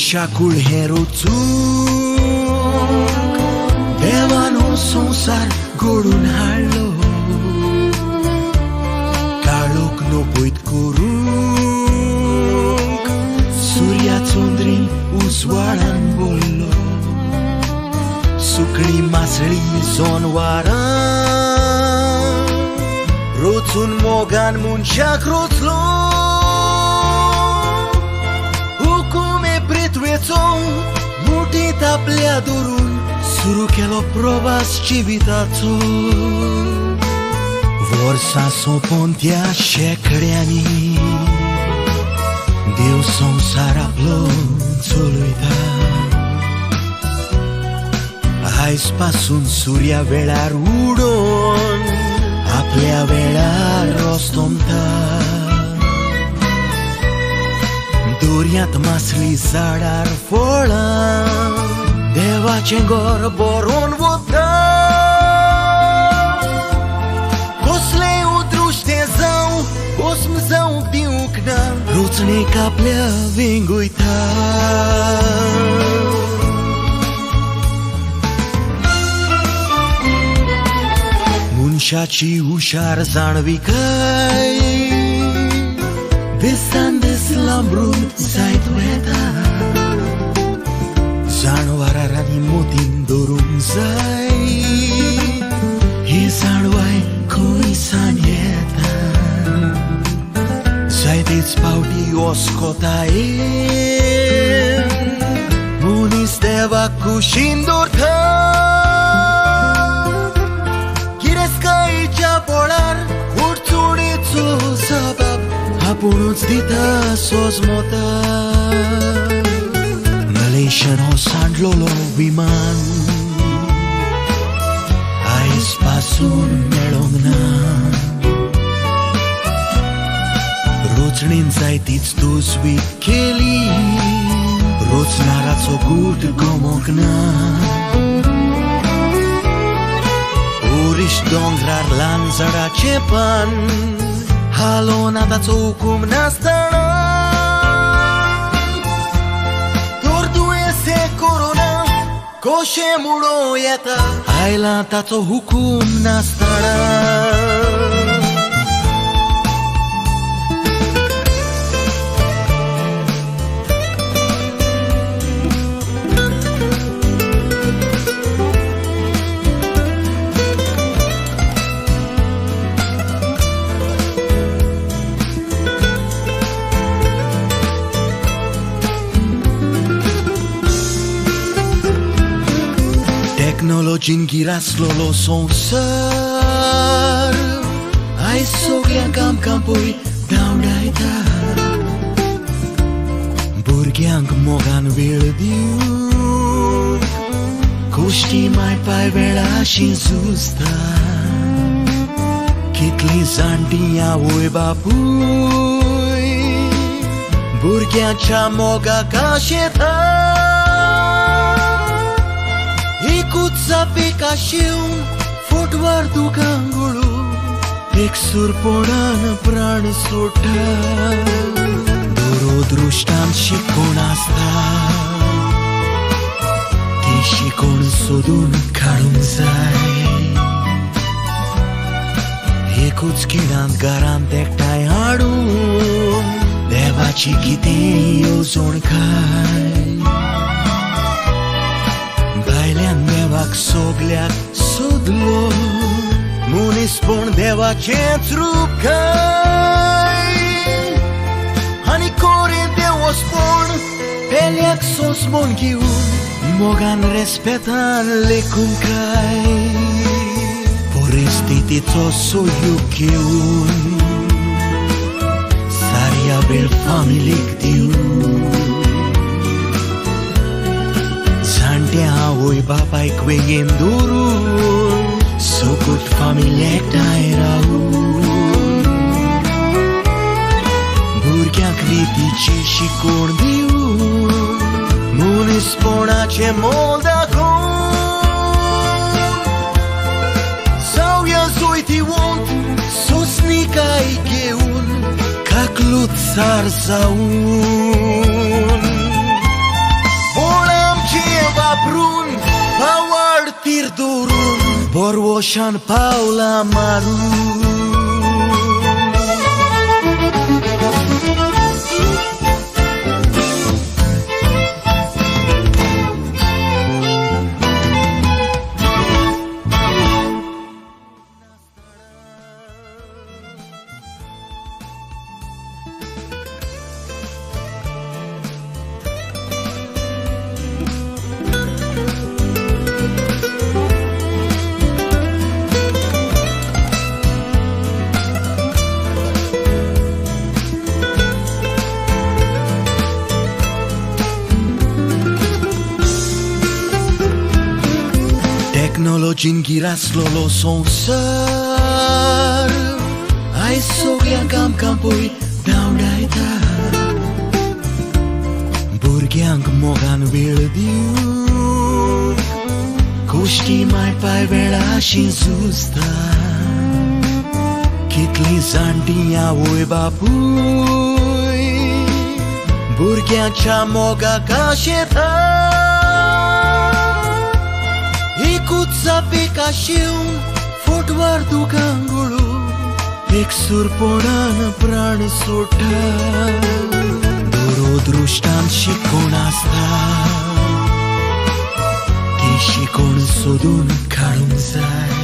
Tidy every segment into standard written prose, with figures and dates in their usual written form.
मनशाकूळ हें रोचूंक देवान हो संवसार घडून हाडलो, काळोख नपयत करूंक सुर्या चंद्रीन उजवाडान बोल्लो, सुकणी मासळी जनवारां रोचून मोगान मनशाक रोचलो, हुकुमे पृथ्वेचो मुठींत आपल्या धरून सुरू केलो प्रवास जिविताचो. वर्सां सोंपोवन त्या शेंकड्यांनी देव संवसार आपलो चलयता. आयज पासून सुर्या वेळार उडोवन आपल्या वेळार रस्तोमता, दर्यांत मासळी झाडार फळां देवाचें घर भरून वता. कसलें उदृश्टें जावं भस्म जावंक दिवंक ना, रोचणेक आपल्या वेंगयता. मनशाची हुशार जाणविकाय दिसान दीस लांबरून जायत वता, जाणवारार आनी मोतीन धरूंक जाय ही जाणवाय खंय सान येता. जायतेच फावटी अस्कोतायेन मनीस देवाक कुशीन दवरता, गिरेस्तकायेच्या बोळार अडचणेचो जबाब आपुणूच दिता सोजमता. मलेशियन हो सांडलेलो विमान आयज पासून मेळोंक ना, रोचणेन जायतीच तजवीज केली, रोचणाराचो गूट गमोंक ना. दोंगरार ल्हान झाडाचें पान हालोना ताचो हुकूम नासतना, तर दुयेंस हें कोरोना कशें म्हणूं येता आयला ताचो हुकूम नासतना. टॅक्नोलॉजीन गिरासलेलो संवसार आयज सगळ्यांक आमकां पळय धांवडायता, भुरग्यांक मोगान वेळ दिवंक गोश्टी मायपाय वेळाशी झुजता. कितलीं जाणटीं आवय बापूय भुरग्यांच्या मोगाक आशेता, एकूच जापेक आशेवन फोटवार दुकां गळून एकसूरपणान प्राण सोडटा. दुरदृश्टान शिकवण आसता ती शिकवण सोदून काडूंक जाय, एकूच खिणांत घरांत एकठांय हाडून देवाची कितें येवजण काय. भायल्यान देवाक सगल्याक सोदलो, मनीसपण देवाचेंच रूप काय, आनी कोरें देवस्पण पेल्याक सोंसमोन घेवन मोगान रेस्पेतान लेखूंक काय, परिस्थितीचो सहयोग घेवन सारया वेळ फामिलीक दिवन, जाणट्या आवय बापायक वेंगेन धरून सोकूट फामिली एकठांय रावून, भुरग्यांक रितीची शिकवण दिवन मनीसपणाचें मोल दाखोवन, जावया जोयतीवंत सोंसणीकाय घेवन काकलूत सार जावन. वापरून पावड तीर दवरून बोरवशान पावलां मारून. टेक्नॉलॉजीन गिरासलेलो संवसार आयज सगळ्या आमकां पळय धांवडायता. भुरग्यांक मोगान वेळ दिवंक गोश्टी मांडपाय वेळाशी सुचता. कितली जाणटी आवय बापूय भुरग्यांच्या मोगाक आशेता. एकूच चापेक आशेवन फोटवार दुकां गळून एकसूरपणान प्राण सोडटा. दुरदृश्टान शिकोण आसता ती शिकोण सोदून काडूंक जाय.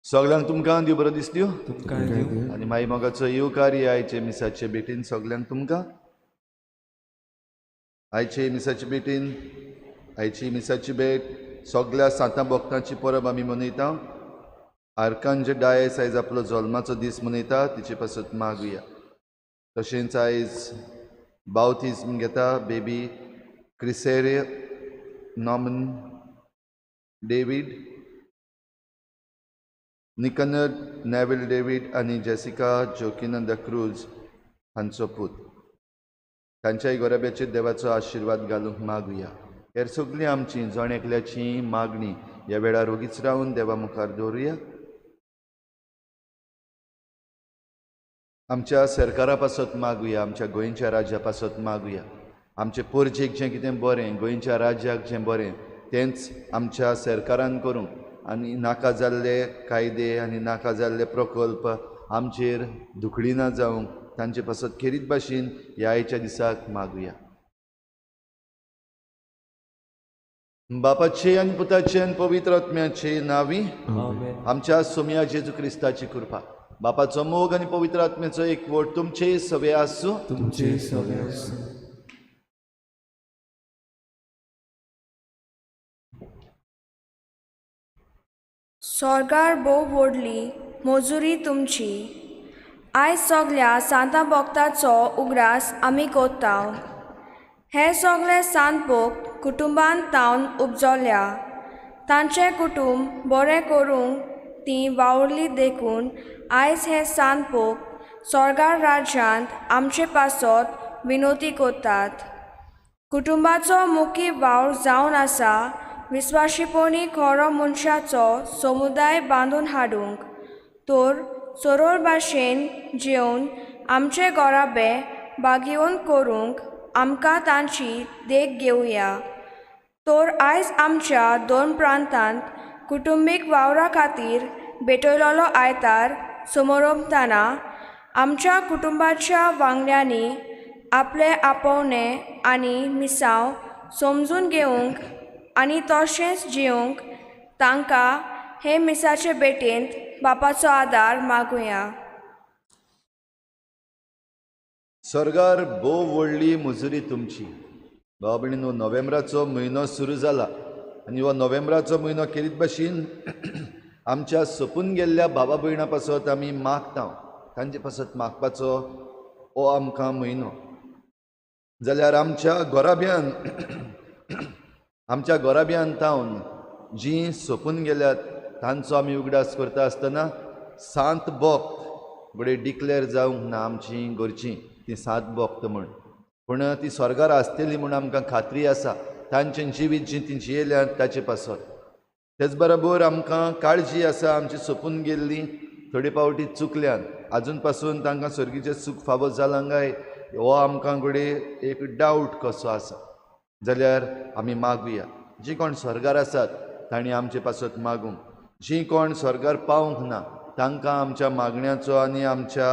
सगळ्यांक तुमकां देव बरो दिसल्यो आनी माई मोगाचो येवकार आयचे मिसाचे भेटीन सगळ्यांक तुमकां आयचे मिसाचे भेटीन आयची मिसाची भेट सगळ्या सांतां भक्तांची परब आमी मनयता। आर्कांज डायस आयज आपलो जल्माचो दीस मनयता, तिचे पासत मागुया। तशेंच आयज बावतिज्म घेता बेबी क्रिसेरे नॉमन डेवीड, निकनर नॅविल डेवीड आनी जेसिका जोकिना the cruise हांचो पूत। तांच्याय गोराब्याचेर देवाचो आशिर्वाद घालूंक मागुया। हेर सगळीं आमची जण एकल्याची मागणी ह्या वेळार ओगीच रावन देवा मुखार दवरुया। आमच्या सरकारा पासत मागुया, आमच्या गोंयच्या राज्या पासत मागुया। आमचे पोरजेक जें कितें बरें, गोंयच्या राज्याक जें बरें तेंच आमच्या सरकारान करूंक आनी नाका जाल्ले कायदे आनी नाका जाल्ले प्रकल्प आमचेर दुखडी ना जावंक तांचे पासत खेरीत भाशेन ह्या आयच्या दिसाक मागुया। बापाचे आनी पुताचे आनी पवित्र आत्म्याचे नांवी आमच्या सोम्या जेजू क्रिस्ताची कृपा, बापाचो मोग आनी पवित्र आत्म्याचो एकवट तुमचे सवे आसूं। तुमचे सवे आसूं। सोर्गार भोव व्हडली मजुरी तुमची। आयज सगल्या सांतां भक्ताचो उगडास आमी कोत्ता। हे सगळे सांत भक्त कुटुंबान तावन उपजल्या, तांचें कुटुंब बरें करूंक तीं वावुरली देखून आयज हे सांत भक्त सोर्गार राज्यांत आमचे पासत विनोती कोत्तात। कुटुंबाचो मुखी वावर जावन आसा विस्वाशीपणी खरो मनशाचो समुदाय बांदून हाडूंक, तर सरळ भाशेन जेवन आमचे गोराबे बागेवन करूंक आमकां तांची देख घेवया। तर आयज आमच्या दोन प्रांतांत कुटुंबीक वावरा खातीर भेटयलोलो आयतार समोरमताना आमच्या कुटुंबाच्या वांगड्यांनी आपले आपोवणे आनी मिसांव समजून घेवंक आनी तशेंच जिवंक तांकां हे मिसाचे भेटेंत बापाचो आदार मागुया। सरकार भोव व्हडली मजुरी तुमची। भाव भयणींनो, नोव्हेंबराचो म्हयनो सुरू जाला आनी हो नोव्हेंबराचो म्हयनो खेरीत भाशेन आमच्या सोंपून गेल्ल्या भावा भयणां पासत आमी मागता, तांचे पासत मागपाचो हो आमकां म्हयनो। जाल्यार आमच्या गोराब्यान आमच्या गोराब्यान तावन जीं सोंपून गेल्यात तांचो आमी उगडास करता आसतना सांत भक्त घडये डिक्लेर जावंक ना आमची घरचीं तीं सांत भक्त म्हूण, पूण ती स्वर्गार आसतली म्हूण आमकां खात्री आसा। तांचें जिवीत जीं तीं जियेल्यात ताचे पासत। तेच बरोबर आमकां काळजी आसा आमची सोंपून गेल्ली थोडे फावटी चुकल्यान आजून पासून तांकां स्वर्गीचें सूख फावो जालां काय हो आमकां घडये एक डावट कसो आसा। जाल्यार आमी मागुया, जीं कोण स्वर्गार आसात तांणी आमचे पासत मागूंक, जीं कोण स्वर्गार पावूंक ना तांकां आमच्या मागण्याचो आनी आमच्या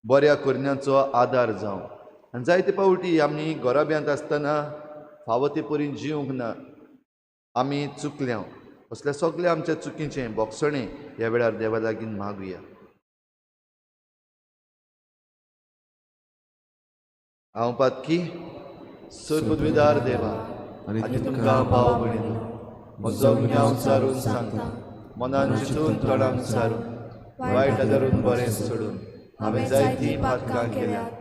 बऱ्या करण्याचो आदार जावं। आनी जायते फावटी आमी गोराब्यांत आसतना फावो ते परी जिवंक ना, आमी चुकल्या, असल्या सगल्या आमच्या चुकीचें बोगसणें ह्या वेळार देवा लागीं मागुया। हांव पातकी सोर पदवीदार देवा आनी तुमकां भाव भयणीनो म्हजो गुन्यांव सारून सांगता, मनान चिंतून तोंडान सारून वायट आदारून बरें सोडून हांवें जायतीं पातकां केल्यात.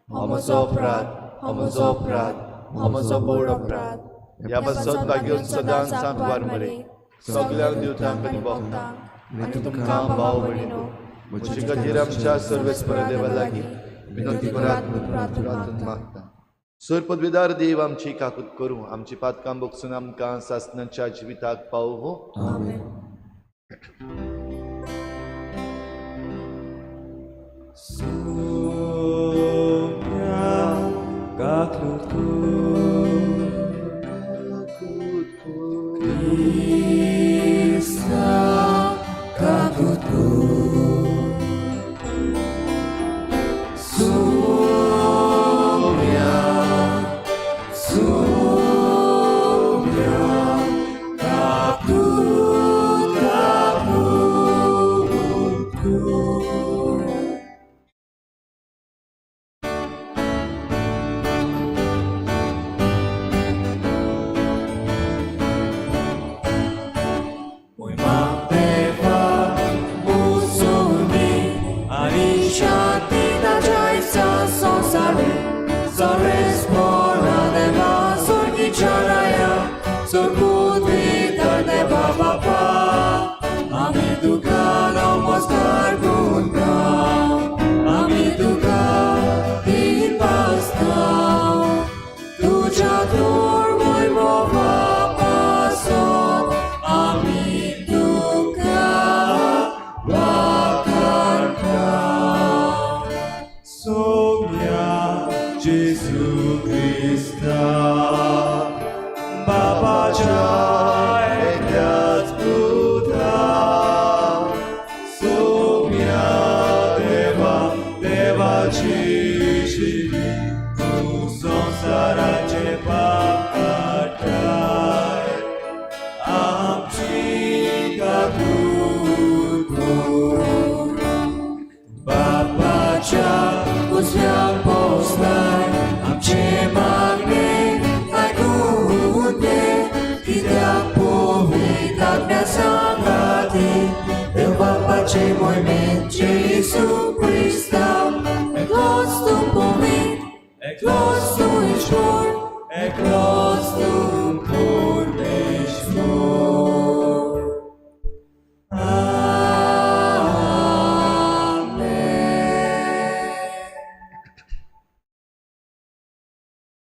हो म्हजो अपराध, हो म्हजो अपराध, हो म्हजो बोड अपराध. ह्या पासत भाग्योन सदांच सांकवार मरे सगल्यांक दिवतांक आनी भोगतांक आनी तुमकां भाव भयणीनो म्हजे खातीर आमच्या सर्वेस्पर देवा लागीं विनंती करात म्हूण प्रार्थना मागता. सोर पदवीदार देव आमची काकूत करूं, आमची पातकां बोगसून आमकां सासणाच्या जिविताक पावो. आमेन.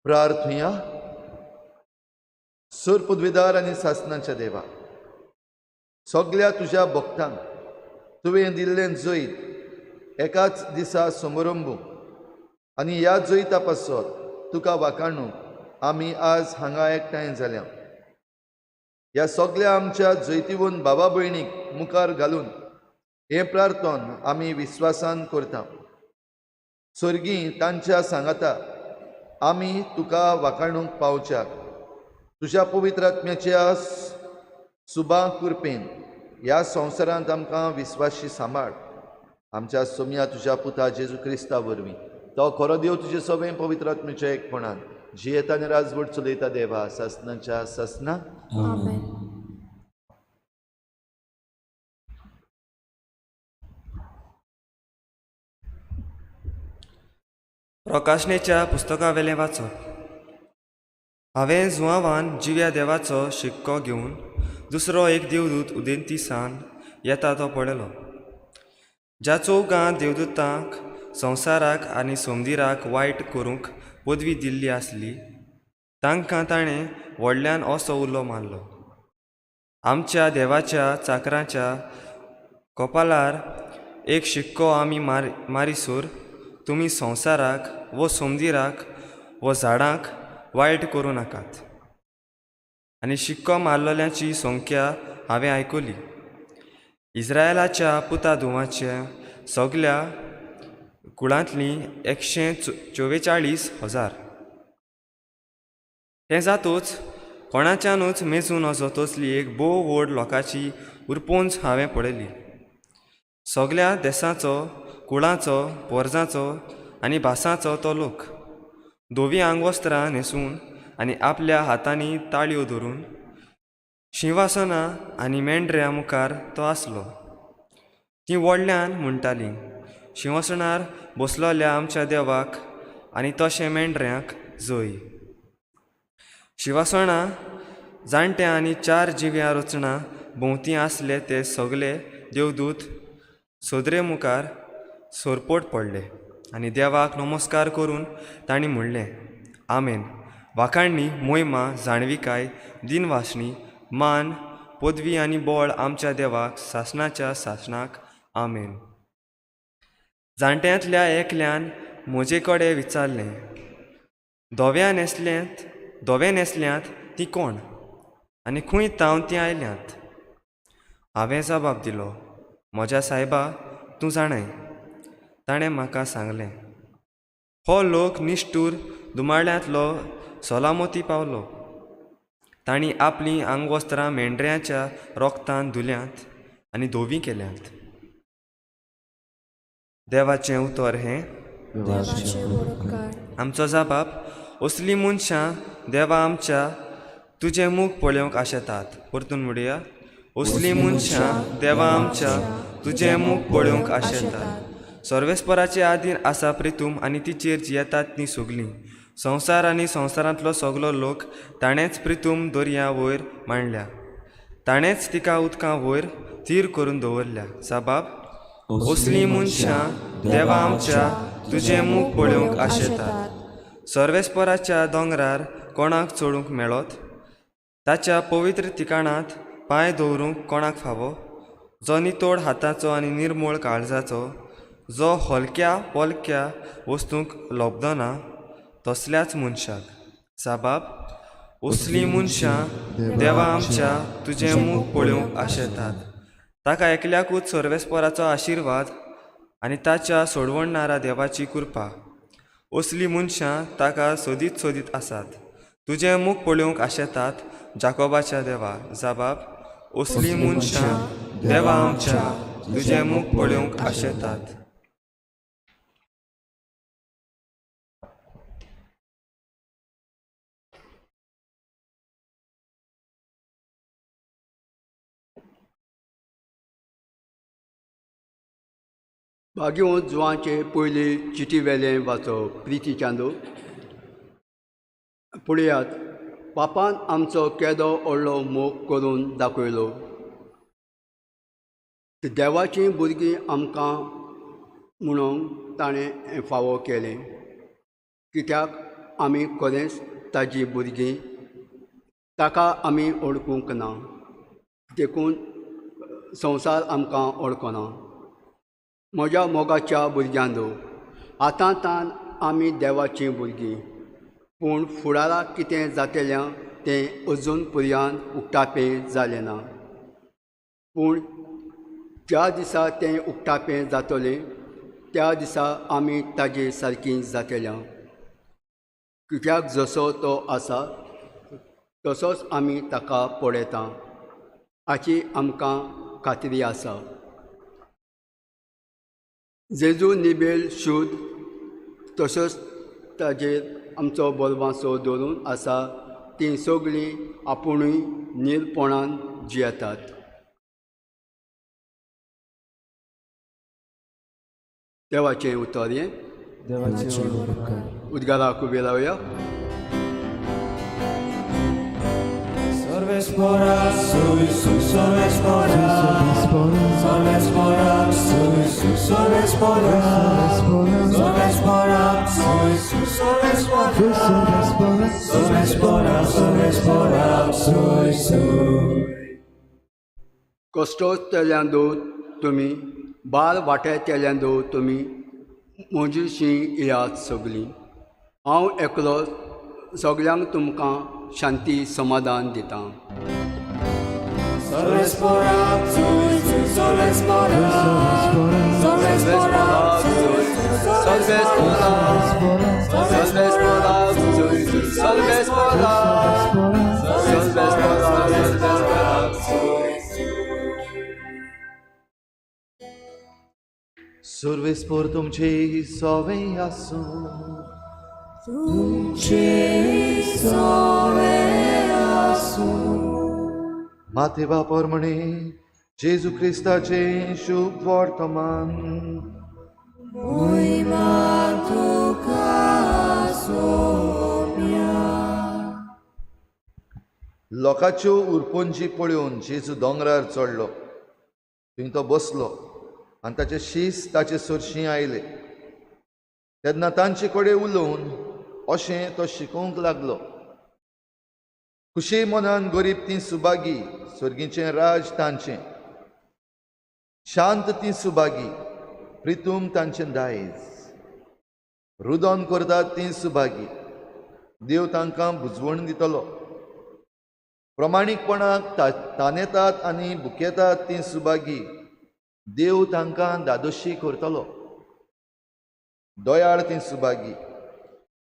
प्रार्थुया. सोर पदवीदार आनी सासणाच्या देवा, सगल्या तुज्या भक्तांक तुवें दिल्लें जैत एकाच दिसा समरंबू आनी ह्या जैता पासत तुका वाखाणूंक आमी आज हांगा एकठांय जाल्या. ह्या सगल्या आमच्या जैतिवंत बाबा भयणीक मुखार घालून हें प्रार्थन आमी विस्वासान करता. सर्गी तांच्या सांगाता आमी तुका वाखाणूंक पावच्याक तुज्या पवित्र आत्म्याच्या सुबा कृपेन ह्या संवसारांत आमकां विस्वाशी सांबाळ. आमच्या सोम्या तुज्या पुता जेजू क्रिस्ता वरवीं तो खरो देव तुजे सगळें पवित्र आत्म्याच्या एकपणान जियेता आनी राजवट चलयता देवा सासणाच्या सासना. आमेन. प्रकाशनेच्या पुस्तकावेलें वाचप. हांवें जुआवान जिव्या देवाचो शिक्को घेवन दुसरो एक देवदूत उदेंतीसान येता तो पळयलो, ज्या चौगां देवदूतांक संवसाराक आनी सोमदिराक वायट करूंक पदवी दिल्ली आसली तांकां ताणें व्हडल्यान असो उलो मारलो, आमच्या देवाच्या चाकराच्या कपालार एक शिक्को आमी मारिसर तुमी संवसाराक वो सोमदिराक वो झाडांक वायट करूं नाकात. आनी शिक्को मारलेल्यांची संख्या हांवें आयकली. इस्रायलाच्या पुता धुवाच्या सगल्या कुळांतलीं 144,000. तें जातूच कोणाच्यानूच मेजूं नजो तसली एक भोव व्हड लोकांची उरपोंज हांवें पळयली. सगल्या देसाचो, कुळांचो, पोरजांचो आनी भासांचो तो लोक. धवीं आंगवस्त्रां न्हेसून आनी आपल्या हातांनी ताळयो धरून शिंवासनां आनी मेंढऱ्यां मुखार तो आसलो. तीं व्हडल्यान म्हणटालीं, शिंवासनार बसलोल्या आमच्या देवाक आनी तशें मेंढऱ्यांक जय. शिंवासणां जाणट्या आनी चार जिव्या रचणां भोंवती आसले ते सगले देवदूत सदरे मुखार सरपट पडले आनी देवाक नमस्कार करून तांणी म्हणलें, आमेन. वाखाणणी, मोहिमा, जाणविकाय, दिनवासणी, मान, पदवी आनी बळ आमच्या देवाक सासणाच्या सासणाक. आमेन. जाणट्यांतल्या एकल्यान म्हजे कडेन विचारलें, धव्या न्हेसल्यांत तीं कोण आनी खंय तावन तीं आयल्यांत? हांवें जबाब दिलो, म्हज्या सायबा, तूं जाणाय. ताणें म्हाका सांगलें, हो लोक निश्ठूर दुमाळ्यांतलो सलामती पावलो. तांणी आपलीं आंगवस्त्रां मेंढऱ्यांच्या रोगतान धुल्यांत आनी धवीं केल्यांत. देवाचें उतर हें. आमचो जबाब, असलीं मनशां देवा आमच्या तुजें मुख पळोवंक आशेतात. परतून म्हणया, असलीं मनशां देवा आमच्या तुजें मुख पळोवंक आशेतात. सर्वेस्पराचे आदीन आसा प्रितूम आनी तिचेर जियेतात तीं सगलीं. संवसार आनी संवसारांतलो सगलो लोक ताणेंच प्रितूम दर्या वयर मांडल्या. ताणेंच तिका उदकां वयर थीर करून दवरल्या. साबाब, असलीं मनशां देवा आमच्या तुजें मुख पळोवंक आशेतात. सर्वेस्पराच्या दोंगरार कोणाक चडूंक मेळत? ताच्या पवित्र ठिकाणांत पांय दवरूंक कोणाक फावो? जो नितोड हाताचो आनी निर्मळ काळजाचो, जो हलक्या पोलक्या वस्तूंक लब्दना तसल्याच मनशाक. साबाब, असलीं मनशां देवा आमच्या तुजें मुख पळोवंक आशेतात. ताका एकल्याकूच सर्वेस्पराचो आशिर्वाद आनी ताच्या सोडवणणारा देवाची कृपा. असलीं मनशां ताका सोदीत सोदीत आसात, तुजें मुख पळोवंक आशेतात जाकोबाच्या देवा. जबाब, असलीं मनशां देवा आमच्या तुजें मुख पळोवंक आशेतात. भाग्यों जुवांचे पयली चिटी वेलें वाचप. प्रिती चांदो. पळयात, पापान आमचो केदो व्हडलो मोग करून दाखयलो. देवाचीं भुरगीं आमकां म्हणून ताणें फावो केलें, कित्याक आमी खरेंच ताजी भुरगीं. ताका आमी वळखूंक ना, देखून संवसार आमकां वळखना. म्हज्या मोगाच्या भुरग्यांनो, आतां तान आमी देवाचीं भुरगीं, पूण फुडाराक कितें जातलें तें अजून पर्यंत उक्तापें जालें ना. पूण ज्या दिसा तें उक्तापें जातलें त्या दिसा आमी ताजे सारकीं जातल्या, कित्याक जसो तो आसा तसोच आमी ताका पळयता हाची आमकां खात्री आसा. जेजू निबेल शुद्ध तसोच ताजेर आमचो बरवासो दवरून आसा. तीं सगळीं आपुणूय निरपणान जियेतात. देवाचें उतर हें. उद्गाराक उबे रावया. कश्टोतल्यांदो तुमी, बाल वांटेतल्यांदो तुमी म्हजीशी येयात सगलीं. हांव एकलो सगल्यांक तुमकां शांती समाधान दिता. सर्वेस्पोर तुमचे सोवे आसूं. तुमचे सवे आसूं. माते बापर म्हणे जेजू क्रिस्ताचें शुभ वर्तमान. मोहिमा तुका सोम्या. लोकांच्यो उरपोंजी पळोवन जेजू दोंगरार चडलो. थंय तो बसलो आनी ताचे शीस ताचे सरशीं आयले. तेन्ना तांचे कडेन उलोवन अशें तो शिकोवंक लागलो. खुशी मनान गरीब ती सुभागी, सर्गीचें राज तांचें. शांत ती सुभागी, प्रितूम तांचें दायज. रुदन करतात ती सुभागी, देव तांकां बुजवण दितलो. प्रमाणीकपणाक तानेतात आनी भुकेतात ती सुभागी, देव तांकां दादोशी करतलो. दयाळ ती सुभागी,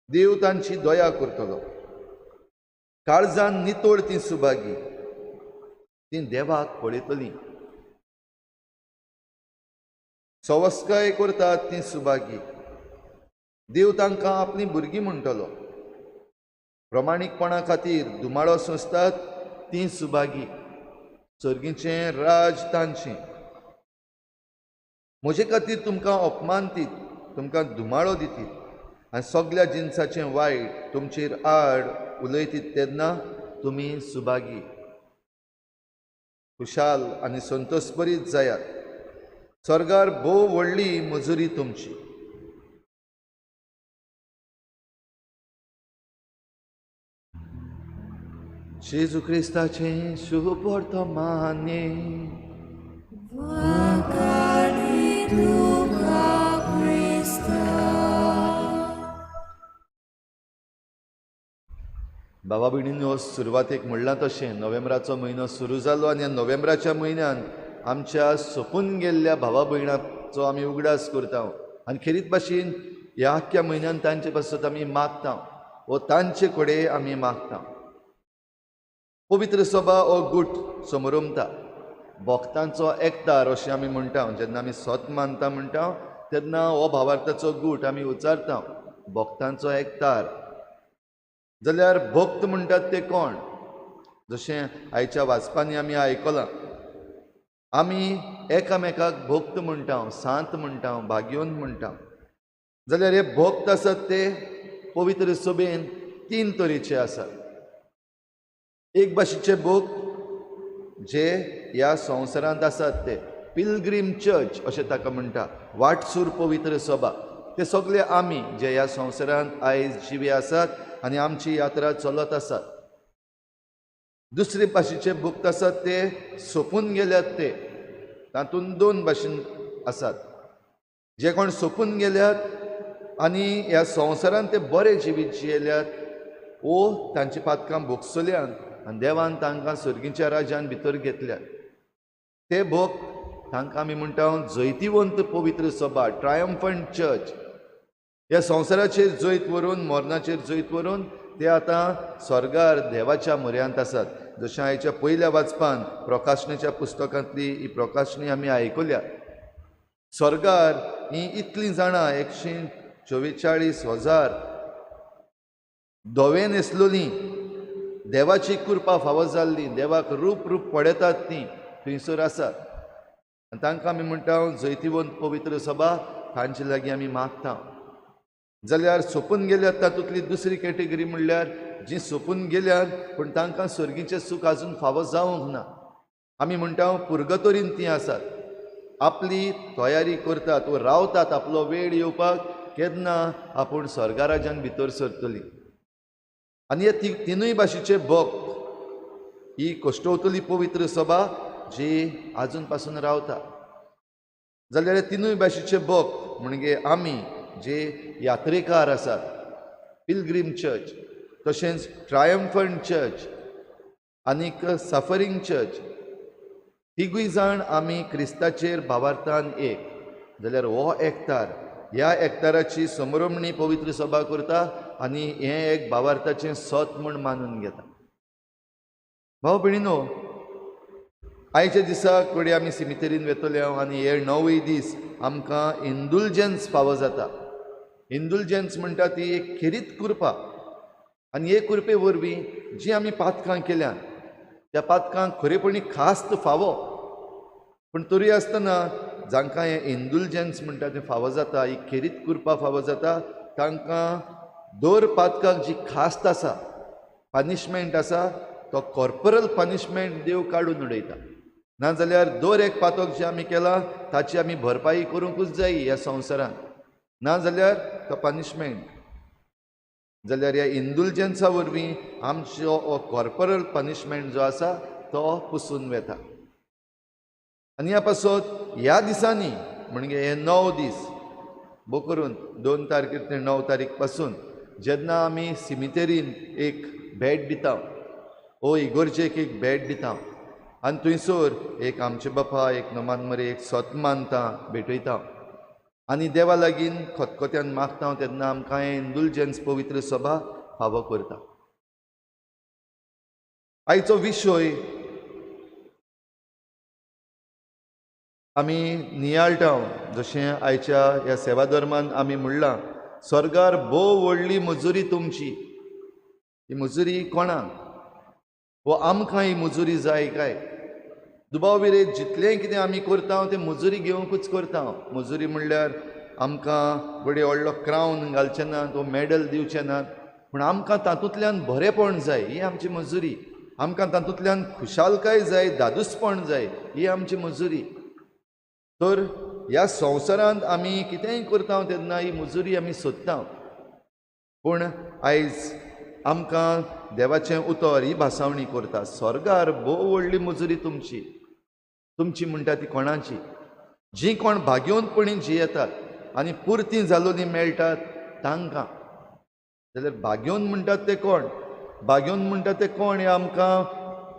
देव तांची दया करतलो. काळजान नितळ ती सुभागी, ती देवाक पळयतली. सवस्काय करतात ती सुभागी, देव तांकां आपलीं भुरगीं म्हणटलो. प्रमाणीकपणा खातीर धुमाळो सोंसतात ती सुभागी, सर्गीचें राज तांचें. म्हजे खातीर तुमकां अपमान दीत, तुमकां धुमाळो दितीत आनी सगल्या जिनसाचें वायट तुमचेर आड उलयतीत तेन्ना तुमी सुभागी. खुशाल आनी संतोषभरीत जायात, स्वर्गार भोव व्हडली मजुरी तुमची. जेजू क्रिस्ताचें शुभ वर्तमान. बाबा भयणींनो, सुरवातेक म्हणलां तशें नोव्हेंबराचो म्हयनो सुरू जालो आनी ह्या नोव्हेंबराच्या म्हयन्यान आमच्या सोंपून गेल्ल्या भावा भयणाचो आमी उगडास करता आनी खेरीत भाशेन ह्या आख्ख्या म्हयन्यान तांचे पासत आमी मागता वो तांचे कडेन आमी मागता. पवित्र सभा हो गूट समरमता, भक्तांचो एकतार अशें आमी म्हणटा. जेन्ना आमी सत मानता म्हणटा तेन्ना हो भावार्थाचो गूट आमी उच्चारता, भक्तांचो एकतार. जाल्यार भक्त म्हणटात ते कोण? जशें आयच्या वाचपांनी आमी आयकलां, आमी एकामेकाक भक्त म्हणटा, सांत म्हणटा, भाग्यवंत म्हणटा. जाल्यार हे भक्त आसात ते पवित्र सभेन तीन तरेचे आसात. एक भाशेचे भक्त जे ह्या संवसारांत आसात ते पिलग्रीम चर्च अशें ताका म्हणटा, वाटसूर पवित्र सभा. ते सगळे आमी जे ह्या संवसारांत आयज जिवे आसात आनी आमची यात्रा चलत आसात. दुसरे भाशेचे भक्त आसात ते सोंपून गेल्यात, ते तातूंत दोन भाशेन आसात. जे कोण सोंपून गेल्यात आनी ह्या संवसारांत ते बरे जिवीत जियेल्यात ओ तांची पातकां भोगसल्यात आनी देवान तांकां सर्गीच्या राज्यान भितर घेतल्यात, ते भक्त तांकां आमी म्हणटा जैतिवंत पवित्र सभा, ट्रायम्फंट चर्च. ह्या संवसाराचेर जैत व्हरून, मरणाचेर जैत व्हरून ते आतां स्वर्गार देवाच्या म्हऱ्यांत आसात. जशें आयच्या पयल्या वाचपान प्रकाशनेच्या पुस्तकांतली ही प्रकाशनी आमी आयकल्या. स्वर्गार ही इतलीं जाणां 144,000 धवे न्हेसलोलीं, देवाची कृपा फावो जाल्ली, देवाक रूप रूप पळयतात तीं थंयसर आसात. आनी तांकां आमी म्हणटा जैतिवंत पवित्र सभा, तांचे लागीं आमी मागता. जाल्यार सोंपून गेल्यात तातूंतली दुसरी कॅटेगरी म्हणल्यार जीं सोंपून गेल्यात पूण तांकां सर्गीचें सूख आजून फावो जावंक ना, आमी म्हणटा पुर्गतोरीन तीं आसात, आपली तयारी करतात वो रावतात आपलो वेळ येवपाक केन्ना आपूण स्वर्गाराज्यान भितर सरतली. आनी हे तिनूय भाशेचे भक्त ही कश्टवतली पवित्र सभा जी आजून पासून रावता. जाल्यार हे तिनूय भाशेचे भक्त म्हणजे आमी जे यात्रेकार आसात, पिलग्रीम चर्च, तशेंच ट्रायम्फंट चर्च आनीक सफरींग चर्च, तिगूय जाण आमी क्रिस्ताचेर भावार्थान एक. जाल्यार हो एकतार, ह्या एकताराची समरमणी पवित्र सभा करता आनी हें एक भावार्थाचें सत म्हूण मानून घेता. भाव भयणीनो, आयच्या दिसा कडेन आमी सिमितेरीन वेतले आनी हे 9 दीस आमकां इंडुलजन्स फावो जाता. इंडुलजन्स म्हणटा ती एक खेरीत कृपा आनी हे कृपे वरवीं जी आमी पातकां केल्यात त्या पातकांक खरेपणी खास्त फावो, पूण तरी आसतना जांकां हें इंडुलजन्स म्हणटा तें फावो जाता, ही खेरीत कृपा फावो जाता, तांकां दर पातकाक जी खास्त आसा, पनिशमेंट आसा, तो कॉर्पोरल पनिशमेंट देव काडून उडयता. नाजाल्यार दर एक पातक जें आमी केलां ताची आमी भरपाई करूंकूच जाय ह्या संवसारांत, नाजाल्यार तो पनिशमेंट. जाल्यार ह्या इंडुलजन्सा वरवीं आमचो हो कॉर्पोरल पनिशमेंट जो आसा तो पुसून वेता. आनी ह्या पासत ह्या दिसांनी म्हणजे हे 9 दीस भो करून 2 तारखेर ते 9 तारीख पासून जेन्ना आमी सिमितेरीन एक भेट दिता ओ इगोर्जेक एक भेट दिता आनी थंयसर एक आमचे बापा एक नमान मरे एक सत मानता भेटयता आनी देवा लागीं खतखत्यान मागता तेन्ना आमकां हें इंडुलजन्स पवित्र सभा फावो करता. आयचो विशय आमी नियाळटा जशें आयच्या ह्या सेवा धर्मान आमी म्हणलां, स्वर्गार भोव व्हडली मजुरी तुमची. ही मजुरी कोणाक वो आमकां ही मजुरी जाय काय? दुबाव विरेत जितलें कितें आमी करता तें मजुरी घेवंकूच करता. मजुरी म्हणल्यार आमकां बडी व्हडलो क्रावन घालचे नात वो मॅडल दिवचे नात, पूण आमकां तातूंतल्यान बरेंपण जाय, ही आमची मजुरी. आमकां तातूंतल्यान खुशालकाय जाय, दादूसपण जाय, ही आमची मजुरी. तर ह्या संवसारांत आमी कितेंय करता तेन्ना ही मजुरी आमी सोदता. पूण आयज आमकां देवाचें उतर ही भासावणी करता, स्वर्गार भोव व्हडली मजुरी तुमची. तुमची म्हणटा ती कोणाची? जी कोण भाग्यवंतपणी जियेतात आनी पुरती जालोनी मेळटात तांकां. जाल्यार भाग्यवंत म्हणटात ते कोण? भाग्यवंत म्हणटात ते कोण हें आमकां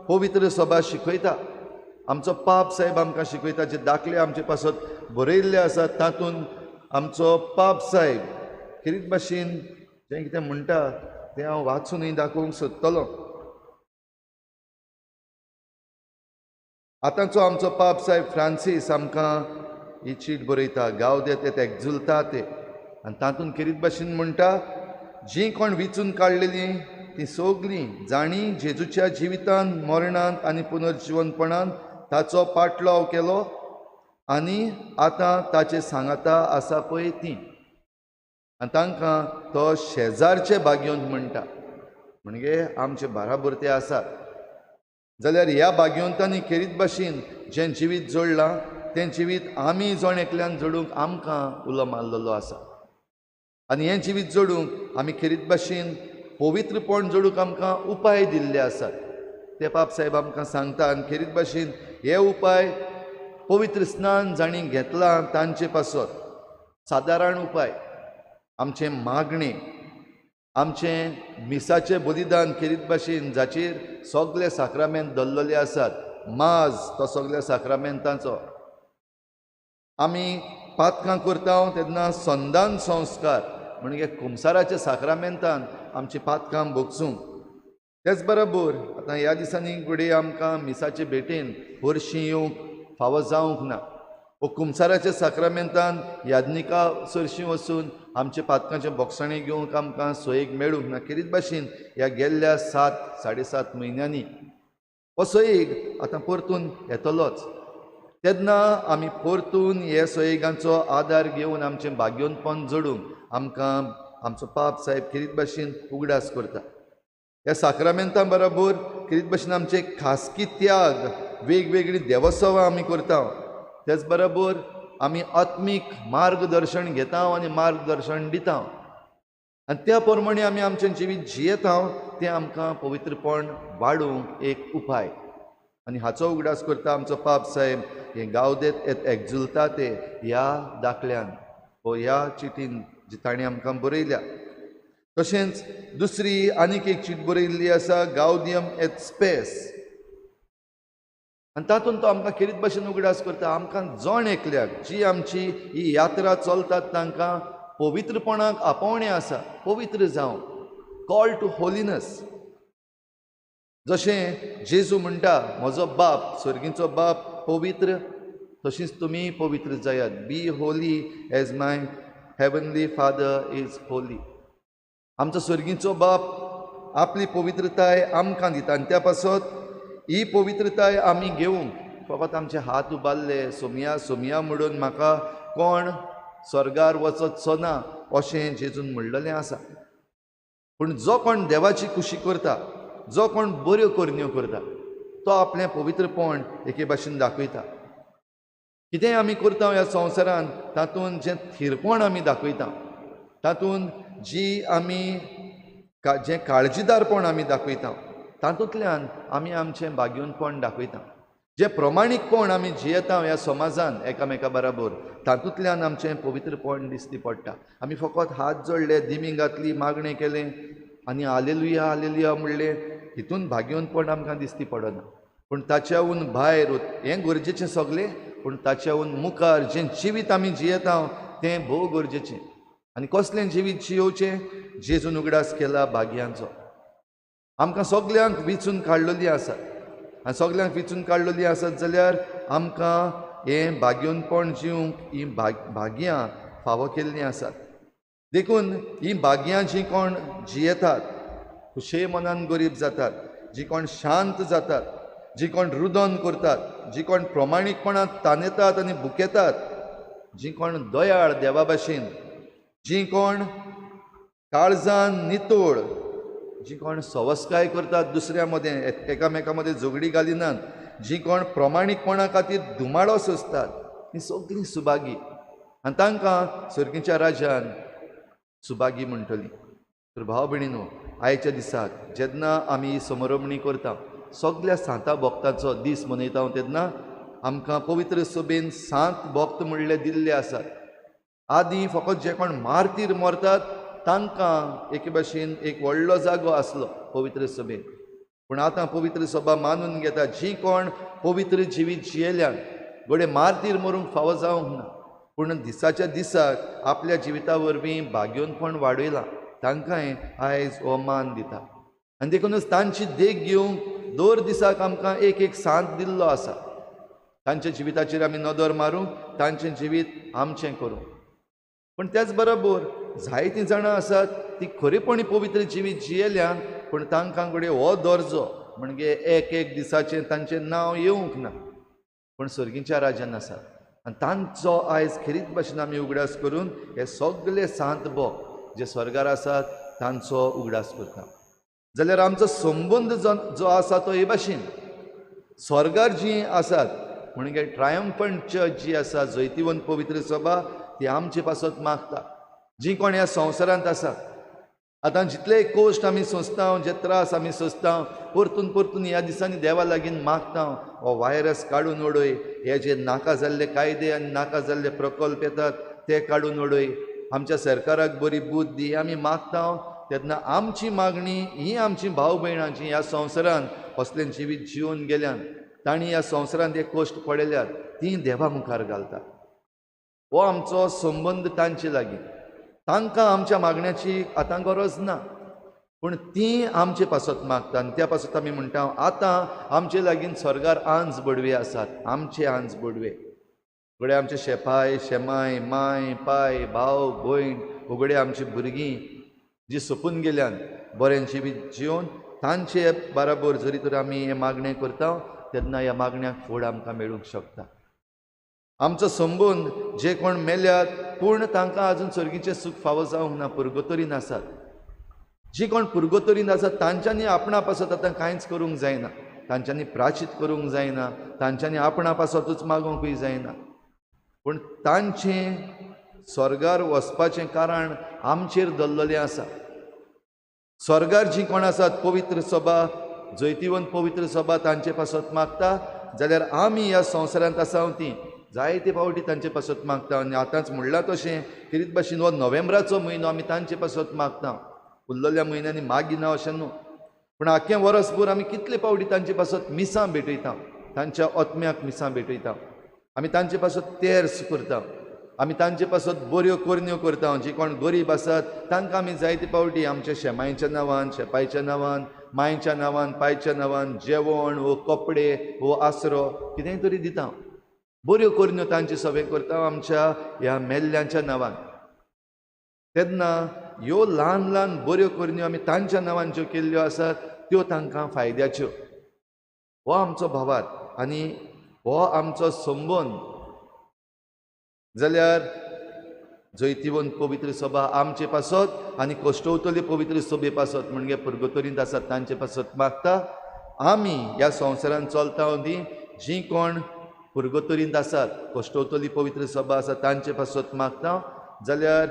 पवित्र सभा शिकयता. आमचो पाप साहेब आमकां शिकयता. जे दाखले आमचे पासत बरयल्ले आसात तातूंत आमचो पाप साहेब खेरीत भाशेन जें कितें म्हणटा तें हांव वाचूनय दाखोवंक सोदतलो. आतांचो आमचो पाप साहेब फ्रांसीस आमकां ही चीट बरयता, गावदेत येत एक्जुलता ते, आनी तातूंत खेरीत भाशेन म्हणटा, जीं कोण विचून काडलेलीं तीं सगलीं जांणी जेजूच्या जिवितान, मरणांत आनी पुनर्जिवनपणान ताचो पाटलाव केलो आनी आतां ताचे सांगाता आसा पळय तीं, आनी तांकां तो शेजारचे भाग्यवंत म्हणटा. म्हणजे आमचे बाराबर ते आसात. जाल्यार ह्या भाग्यवंतांनी खेरीत भाशेन जें जिवीत जोडलां तें जिवीत आमी जण एकल्यान जोडूंक आमकां उलो मारलेलो आसा. आनी हें जिवीत जोडूंक आमी खेरीत भाशेन पवित्रपण जोडूंक आमकां उपाय दिल्ले आसात ते पाप साहेब आमकां सांगता. आनी खेरीत भाशेन हे उपाय पवित्र स्नान जांणी घेतलां तांचे पासत सादारण उपाय, आमचें मागणें, आमचें मिसाचें बलिदान खेरीत भाशेन जाचेर सगळे साक्रामेंत दवरलेले आसात, माज तो सगळ्या साक्रामेंतांचो. आमी पातकां करता तेन्ना संदान संस्कार म्हणजे कुमसाराच्या साक्रामेंतान आमची पातकां भोगसूंक. तेच बरोबर आतां ह्या दिसांनी घडये आमकां मिसाचे भेटेन हरशीं येवंक फावो जावंक ना, वो कुमसाराच्या साक्रामेंतान याज्ञिका सरशीं वचून आमच्या पातकांचे बोगसाणे घेवंक आमकां सोयीक मेळूंक ना. खेरीत भाशेन ह्या गेल्ल्या 7 साडे 7 म्हयन्यांनी हो सोयीक आतां परतून येतलोच. तेन्ना आमी परतून हे सोयिकांचो आदार घेवन आमचें भाग्यवंतपण जोडूंक आमकां आमचो पाप साहेब खेरीत भाशेन उगडास करता. ह्या साक्रामेंतां बरोबर खेरीत भाशेन आमचे खासगी त्याग, वेगवेगळीं देवोत्सवां आमी करता. तेच बरोबर आमी आत्मीक मार्गदर्शन घेता आनी मार्गदर्शन दिता आनी त्या प्रमाणे आमी आमचें जिवीत जियेता तें आमकां पवित्रपण वाडोवंक एक उपाय. आनी हाचो उगडास करता आमचो पाप साहेब हे गावदेत येत एक्जुलता ते ह्या दाखल्यान वो ह्या चिटीन जी ताणें आमकां बरयल्या. तशेंच दुसरी आनीक एक चीट बरयल्ली आसा, गावदियम एट स्पेस, आनी तातूंत तो आमकां खेरीत भाशेन उगडास करता, आमकां जण एकल्याक जी आमची ही यात्रा चलतात तांकां पवित्रपणाक आपोवणें आसा, पवित्र जावं, कॉल टू होलीनस. जशें जेजू म्हणटा म्हजो बाप स्वर्गीचो बाप पवित्र, तशीच तुमी पवित्र जायात, be holy as my Heavenly Father is holy. आमचो स्वर्गीचो बाप आपली पवित्रताय आमकां दिता आनी त्या पासत ही पवित्रताय आमी घेवंक फकत आमचे हात उबारले सोमया सोमया म्हणून म्हाका कोण स्वर्गार वचत ना अशें जेजून म्हणलेलें आसा. पूण जो कोण देवाची खुशी करता, जो कोण बऱ्यो करण्यो करता, तो आपलें पवित्रपण एके भाशेन दाखयता. कितेंय आमी करता ह्या संवसारांत तातूंत जें थीरपण आमी दाखयता, तातूंत जी आमी जें काळजीदारपण आमी दाखयता, तातूंतल्यान आमी आमचें भाग्यवंतपण दाखयता. जें प्रमाणीकपण आमी जियेता ह्या समाजान एकामेका बराबर, तातूंतल्यान आमचें पवित्रपण दिसती पडटा. आमी फकत हात जोडले, दिमी घातली, मागणें केलें आनी आलेलुया आलेलुया म्हणलें, हितून भाग्यवंतपण आमकां दिसती पडना. पूण ताच्याहून भायर हें गरजेचें सगळें, पूण ताच्याहून मुखार जें जिवीत आमी जियेता तें भोव गरजेचें. आनी कसलें जिवीत जियोवचें? जेजून उगडास केला भाग्यांचो. आमकां सगल्यांक विचून काडलेली आसात आनी सगल्यांक विचून काडलेली आसत जाल्यार आमकां हें भाग्यवंतपण जिवंक हीं भाग्यां फावो केल्लीं आसात. देखून हीं भाग्यां जीं कोण जियेतात, खुशे मनान गरीब जातात, जीं कोण शांत जातात, जीं कोण रुदन करतात, जीं कोण प्रमाणीकपणान तानेतात आनी भुकेतात, जीं कोण दयाळ देवा भाशेन, जीं कोण काळजान नितळ, जीं कोण सवस्काय करतात दुसऱ्या मदें, एकामेका मदें झगडी घालिनात, जीं कोण प्रमाणीकपणा खातीर धुमाडो सोंसतात, हीं सगळीं सुभागी आनी तांकां सर्गीच्या राज्यान सुभागी म्हणटली. तर भाव भयणीनो, आयच्या दिसाक जेन्ना आमी समरमणी करता, सगल्या सांता भक्तांचो दीस मनयता तेन्ना आमकां पवित्र सभेन सांत भक्त म्हणले दिल्ले आसात. आदीं फकत जे कोण मार्तीर मरतात तांकां एके भाशेन एक व्हडलो जागो आसलो पवित्र सभेन, पूण आतां पवित्र सभा मानून घेता जीं कोण पवित्र जिवीत जियेल्यान घडये मार्तीर मरूंक फावो जावंक ना, पूण दिसाच्या दिसाक आपल्या जिविता वरवीं भाग्यवंतपण वाडयलां तांकांय आयज हो मान दिता. आनी देखूनच तांची देख घेवंक दर दिसाक आमकां एक एक सांत दिल्लो आसा. तांच्या जिविताचेर आमी नदर मारूंक, तांचें जिवीत आमचें करूंक. पूण त्याच बरोबर जायतीं जाणां आसात ती खरेपणी पवित्र जिवीत जियेल्यान, पूण तांकां घडये हो दर्जो म्हणजे एक एक दिसाचें तांचें नांव येवंक ना, पूण सर्गीच्या राज्यान आसात. आनी तांचो आयज खेरीत भाशेन आमी उगडास करून हे सगळे सांत भक्त जे स्वर्गार आसात तांचो उगडास करता. जाल्यार आमचो संबंद जो आसा तो हे भाशेन स्वर्गार जीं आसात म्हणजे ट्रायम्फंट चर्च जी आसा, जैतिवंत पवित्र सभा, ती आमचे पासत मागता. जीं कोण ह्या संवसारांत आसात, आतां जितले कश्ट आमी सोंसता, जे त्रास आमी सोंसता, परतून परतून ह्या दिसांनी देवा लागीं मागता, हो व्हायरस काडून उडय, हे जे नाका जाल्ले कायदे आनी नाका जाल्ले प्रकल्प येतात ते काडून उडय, आमच्या सरकाराक बरी बुद्द दी, आमी मागता. तेन्ना आमची मागणी ही आमची भाव भयणां जी ह्या संवसारांत असलें जिवीत जिवन गेल्यान, तांणी ह्या संवसारांत हे कश्ट पडल्यात, तीं देवा मुखार घालतात. हो आमचो संबंद तांचे लागीं. तांकां आमच्या मागण्याची आतां गरज ना, पूण तीं आमचे पासत मागता. आनी त्या पासत आमी म्हणटा आतां आमचे लागीं स्वर्गार आंज बडवे आसात, आमचे आंज बडवे, घडये आमचे शेपाय शेमाय माय पाय भाव भयण, उगडे आमची भुरगीं जी सोंपून गेल्यान बरें जिवीत जिवन, तांचे बराबर जरी तर आमी हें मागणें करता तेन्ना ह्या मागण्याक फुड आमकां मेळूंक शकता. आमचो संबंद जे कोण मेल्यात पूण तांकां आजून सर्गीचें सूख फावो जावंक ना, पुर्गोतरीन आसात. जी कोण पुर्गोतरीन आसात तांच्यांनी आपणा पासत आतां कांयच करूंक जायना, तांच्यांनी प्राचीत करूंक जायना, तांच्यांनी आपणा पासतूच मागोवंकूय जायना, पूण तांचें स्वर्गार वचपाचें कारण आमचेर दवरलेलें आसा. स्वर्गार जीं कोण आसात पवित्र सभा, जैतिवंत पवित्र सभा तांचे पासत मागता, जाल्यार आमी ह्या संवसारांत आसा तीं जायते फावटी तांचे पासत मागता. आनी आतांच म्हणलां तशें खेरीत भाशेन हो नोव्हेंबराचो म्हयनो आमी तांचे पासत मागता, उरलेल्या म्हयन्यांनी मागिना अशें न्हू, पूण आख्खें वर्सभर आमी कितले फावटी तांचे पासत मिसां भेटयता, तांच्या आत्म्याक मिसां भेटयता, आमी तांचे पासत तेर्स करता, आमी तांचे पासत बऱ्यो करण्यो करता. जी कोण गरीब आसात तांकां आमी जायते फावटी आमच्या शेमायच्या नांवान, शेपायच्या नांवान, मायच्या नांवान, पायच्या नांवान जेवण वो कपडे वो आसरो कितेंय तरी दिता, बऱ्यो करण्यो तांचे सगळें करता आमच्या ह्या मेल्ल्यांच्या नांवान. तेन्ना ह्यो ल्हान ल्हान बऱ्यो करण्यो आमी तांच्या नांवान ज्यो केल्ल्यो आसात त्यो तांकां फायद्याच्यो. हो आमचो भावार्थ आनी हो आमचो संबंद. जाल्यार जैतिवंत पवित्र सभा आमचे पासत आनी कश्टवतली पवित्र सभे पासत म्हणजे पुर्गतोरींत आसात तांचे पासत मागता. आमी ह्या संवसारांत चलता ती जीं कोण पुर्गतोरींत आसात कश्टवतली पवित्र सभा आसा तांचे पासत मागता. जाल्यार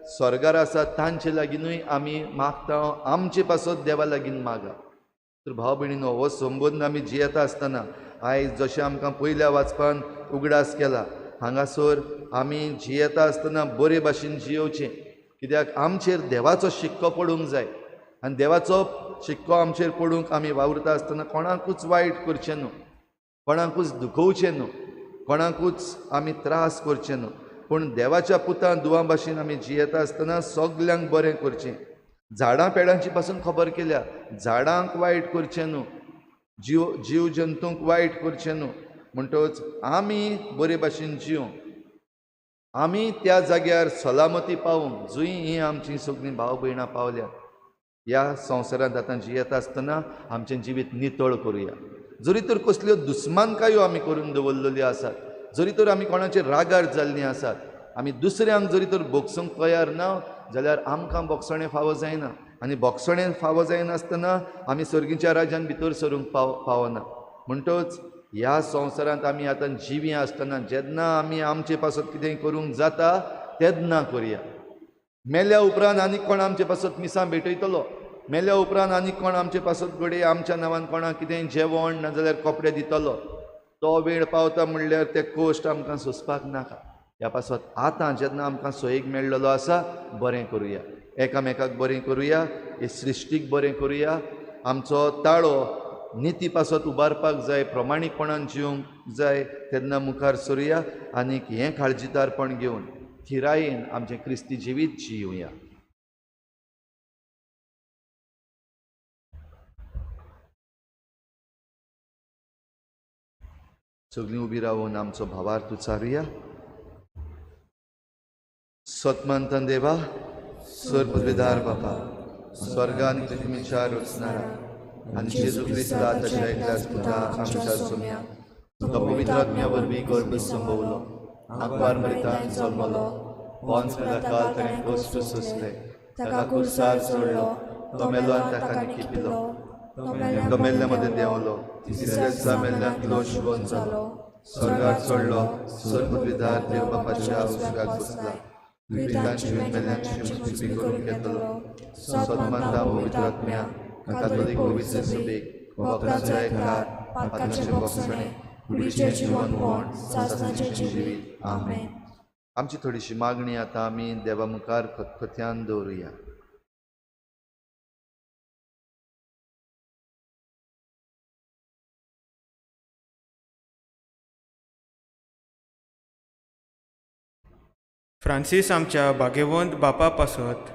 स्वर्गार आसा तांचे लागीनूय आमी मागता, आमचे पासत देवा लागीं मागा. तर भाव भयणीनो, हो संबंद आमी जियेता आसतना आयज जशें आमकां पयल्या वाचपान उगडास केला, हांगासर आमी जियेता आसतना बरे भाशेन जियोवचें, कित्याक आमचेर देवाचो शिक्को पडूंक जाय आनी देवाचो शिक्को आमचेर पडूंक आमी वावुरता आसतना कोणाकूच वायट करचें न्हू, कोणाकूच दुखोवचें न्हू, कोणाकूच आमी त्रास करचें न्हू, पूण देवाच्या पुतान दुवां भाशेन आमी जियेता आसतना सगल्यांक बरें करचें. झाडां पेडांची पासून खबर केल्या, झाडांक वायट करचें न्हू, जीव जंतूंक वायट करचें न्हू. म्हणटकच आमी बरे भाशेन जिवंक, आमी त्या जाग्यार सलामती पावूंक जंय हीं आमचीं सगळीं भाव भयणां पावल्या. ह्या संवसारांत आतां जियेता आसतना आमचें जिवीत नितळ करुया. जरी तर कसल्यो दुस्मानकायो आमी करून दवरलेल्यो आसात, जरी तर आमी कोणाचेर रागार जाल्लीं आसात, आमी दुसऱ्यांक जरी तर भोगसूंक तयार ना जाल्यार आमकां भोगसणें फावो जायना आनी भोगसणें फावो जायनासतना आमी सर्गीच्या राज्यान भितर सरूंक पावना. म्हणटच ह्या संवसारांत आमी आतां जिवीं आसतना जेन्ना आमी आमचे पासत कितें करूंक जाता तेन्ना करुया. मेल्या उपरांत आनी कोण आमचे पासत मिसां भेटयतलो, मेल्या उपरांत आनी कोण आमचे पासत घडये आमच्या नांवान कोणाक कितें जेवण नाजाल्यार कपडे दितलो, तो वेळ पावता म्हणल्यार ते कश्ट आमकां सोंसपाक नाका. ह्या पासत आतां जेन्ना आमकां सोयीक मेळ्ळलो आसा बरें करुया, एकामेकाक बरें करुया, हे सृश्टीक बरें करुया. आमचो ताळो निती पासत उबारपाक जाय, प्रमाणीकपणान जिवंक जाय, तेन्ना मुखार सरुया आनीक हें काळजीदारपण घेवन थिरायेन आमचें क्रिस्ती जिवीत जिवया. सगळीं उबी रावून आमचो भावार्थ उच्चारुया. सतमंतन देवा, सर्वपदवीधार बापा, स्वर्गान पृथ्वीच्या रचणारा आनी जेजू क्रिस्ता ताच्या एकल्याच पुता आमच्या सोम्या, तो पवित्र आत्म्या वरवीं गर्भ संभवलो, आंकवार मरितान जल्मलो, पोंच काल ताणें कश्ट सोंसले, ताका कुर्सार चडलो, तो मेलो आनी ताका निकिपिलो, तो मेल्ल्या मदें देंवलो, तिसऱ्या दिसा मेल्ल्यांतलो जिवन जालो, स्वर्गार चडलो, सर्वपदवीधार देव बापाच्या उजव्याक बसला, दुयेंतांची मेल्ल्यांची मुक्ती करूंक येतलो, सतमंता पवित्र आत्म्या, कातोलीक पवित्र सभेक, भक्तांचो एकचार, पातकांचें भोगसणें, कुडीचें जिवनपण, सासणाचें जिवीत. आमेन. आमची थोडीशी मागणी आतां आमी देवा मुखार खतखत्यान दवरुया. फ्रांसीस आमच्या भाग्यवंत बापा पासत,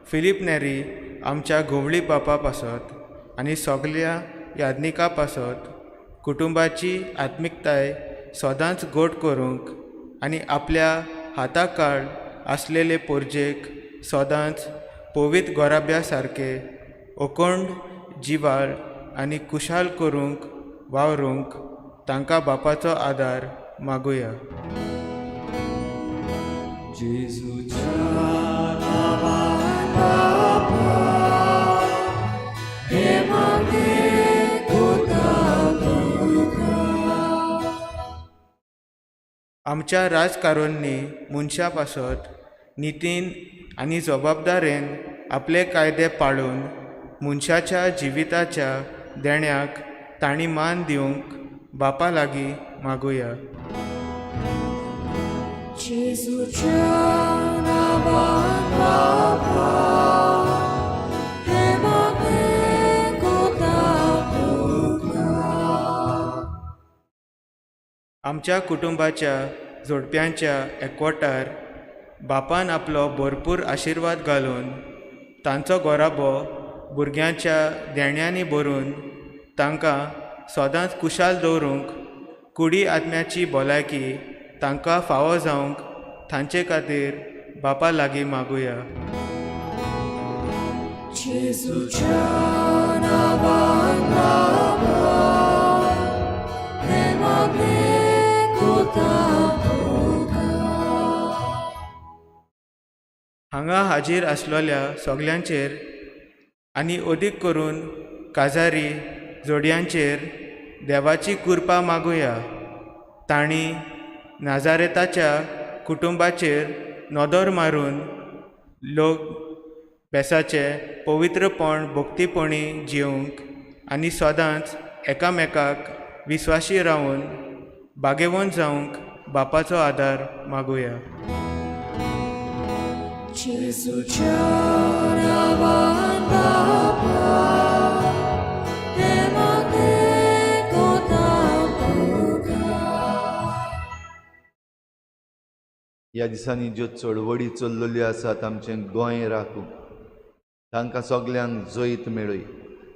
फिलीप नेरी आमच्या घोवळी बापा पासत आनी सगल्या याज्ञिका पासत कुटुंबाची आत्मिकताय सदांच गोट करूंक आनी आपल्या हाताकाळ आसलेले पोरजेक सदांच पवित्र गोराब्या सारके ओकोंड जिवाळ आनी खुशाल करूंक वावरूंक तांकां बापाचो आदार मागुया. आमच्या राजकारोंनी मनशां पासत नितीन आनी जबाबदारेन आपले कायदे पाळून मनशाच्या जिविताच्या देण्याक तांणी मान दिवंक बापा लागीं मागुया. आमच्या कुटुंबाच्या जोडप्यांच्या एकवटार बापान आपलो भरपूर आशिर्वाद घालून तांचो गोराबो भुरग्यांच्या देण्यांनी भरून तांकां सदांच खुशाल दवरूंक कुडी आत्म्याची भलायकी तांकां फावो जावंक तांचे खातीर बापा लागीं मागुया. जेजूच्या नांवान बाबा, हें मागणें कोता तुका. हांगा हाजीर आसलेल्या सगल्यांचेर आनी अदीक करून काजारी जोडयांचेर देवाची कृपा मागुया. तांणी नाजारेताच्या कुटुंबाचेर नदर मारून लोक बेसाचें पवित्रपण भक्तीपणी जिवंक आनी सदांच एकामेकाक विस्वाशी रावन भागेवन जावंक बापाचो आदार मागुया. जेजूच्या नांवान बाबा, हें मागणें कोता तुका. ह्या दिसांनी ज्यो चळवळी चल्लेल्यो आसात आमचें गोंय राखूंक, तांकां सगल्यांक जैत मेळय.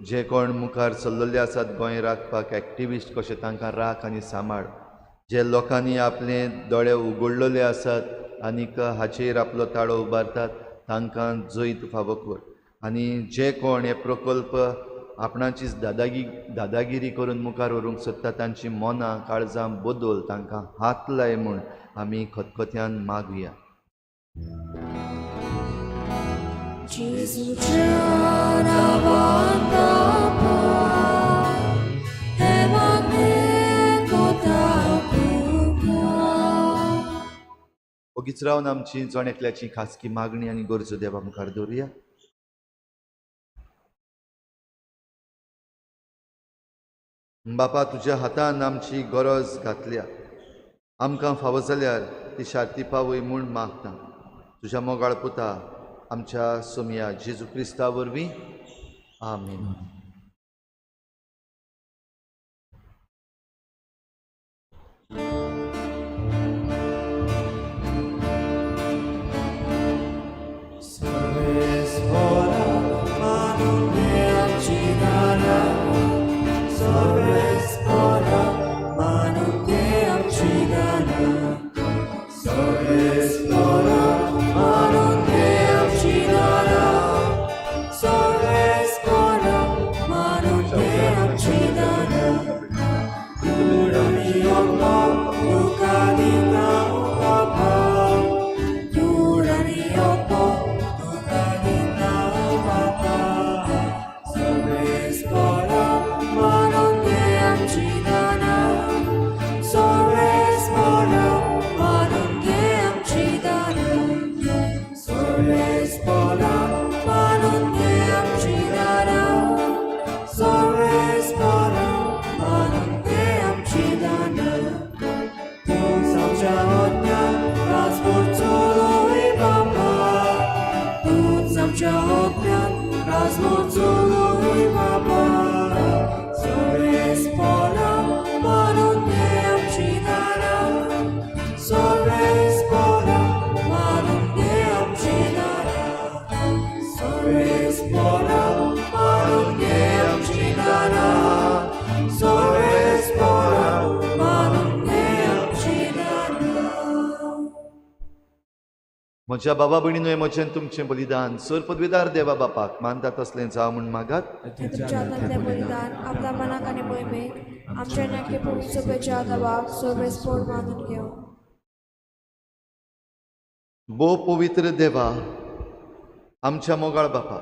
जे कोण मुखार चल्लेले आसात गोंय राखपाक एक्टिविस्ट कशे, तांकां राख आनी सांबाळ. जे लोकांनी आपले दोळे उगडलेले आसात आनीक हाचेर आपलो ताळो उबारतात तांकां जैत फावो कर. आनी जे कोण हे प्रकल्प आपणाचीच दादागिरी करून मुखार व्हरूंक सोदता तांची मनां काळजां बदल, तांकां हात लाय म्हूण आमी खतखत्यान मागुया. जेजूच्या नांवान बाबा, हें मागणें कोता तुका. ओगीच रावन आमची जण एकल्याची खासगी मागणी आनी गरजो देवा मुखार दवरुया. बापा, तुज्या हातान आमची गरज घातल्या, आमकां फावो जाल्यार ती शार्ती पावय म्हूण मागता. तुज्या मोगाळ पुता आमच्या सोमया जेजू क्रिस्ता वरवीं, आमेन. म्हज्या बाबा भयणीनो, म्हजें तुमचें बलिदान सर पदवीदार देवा बापाक मानता तसलें जावं म्हूण मागात. तुमच्या हातांतलें बलिदान आपल्या मनाक आनी मोहिमेक आमच्या नाके पवित्र सभेच्या दबाव सर्वेस्पोर मानून घेवं. भोव पवित्र देवा, आमच्या मोगाळ बापा,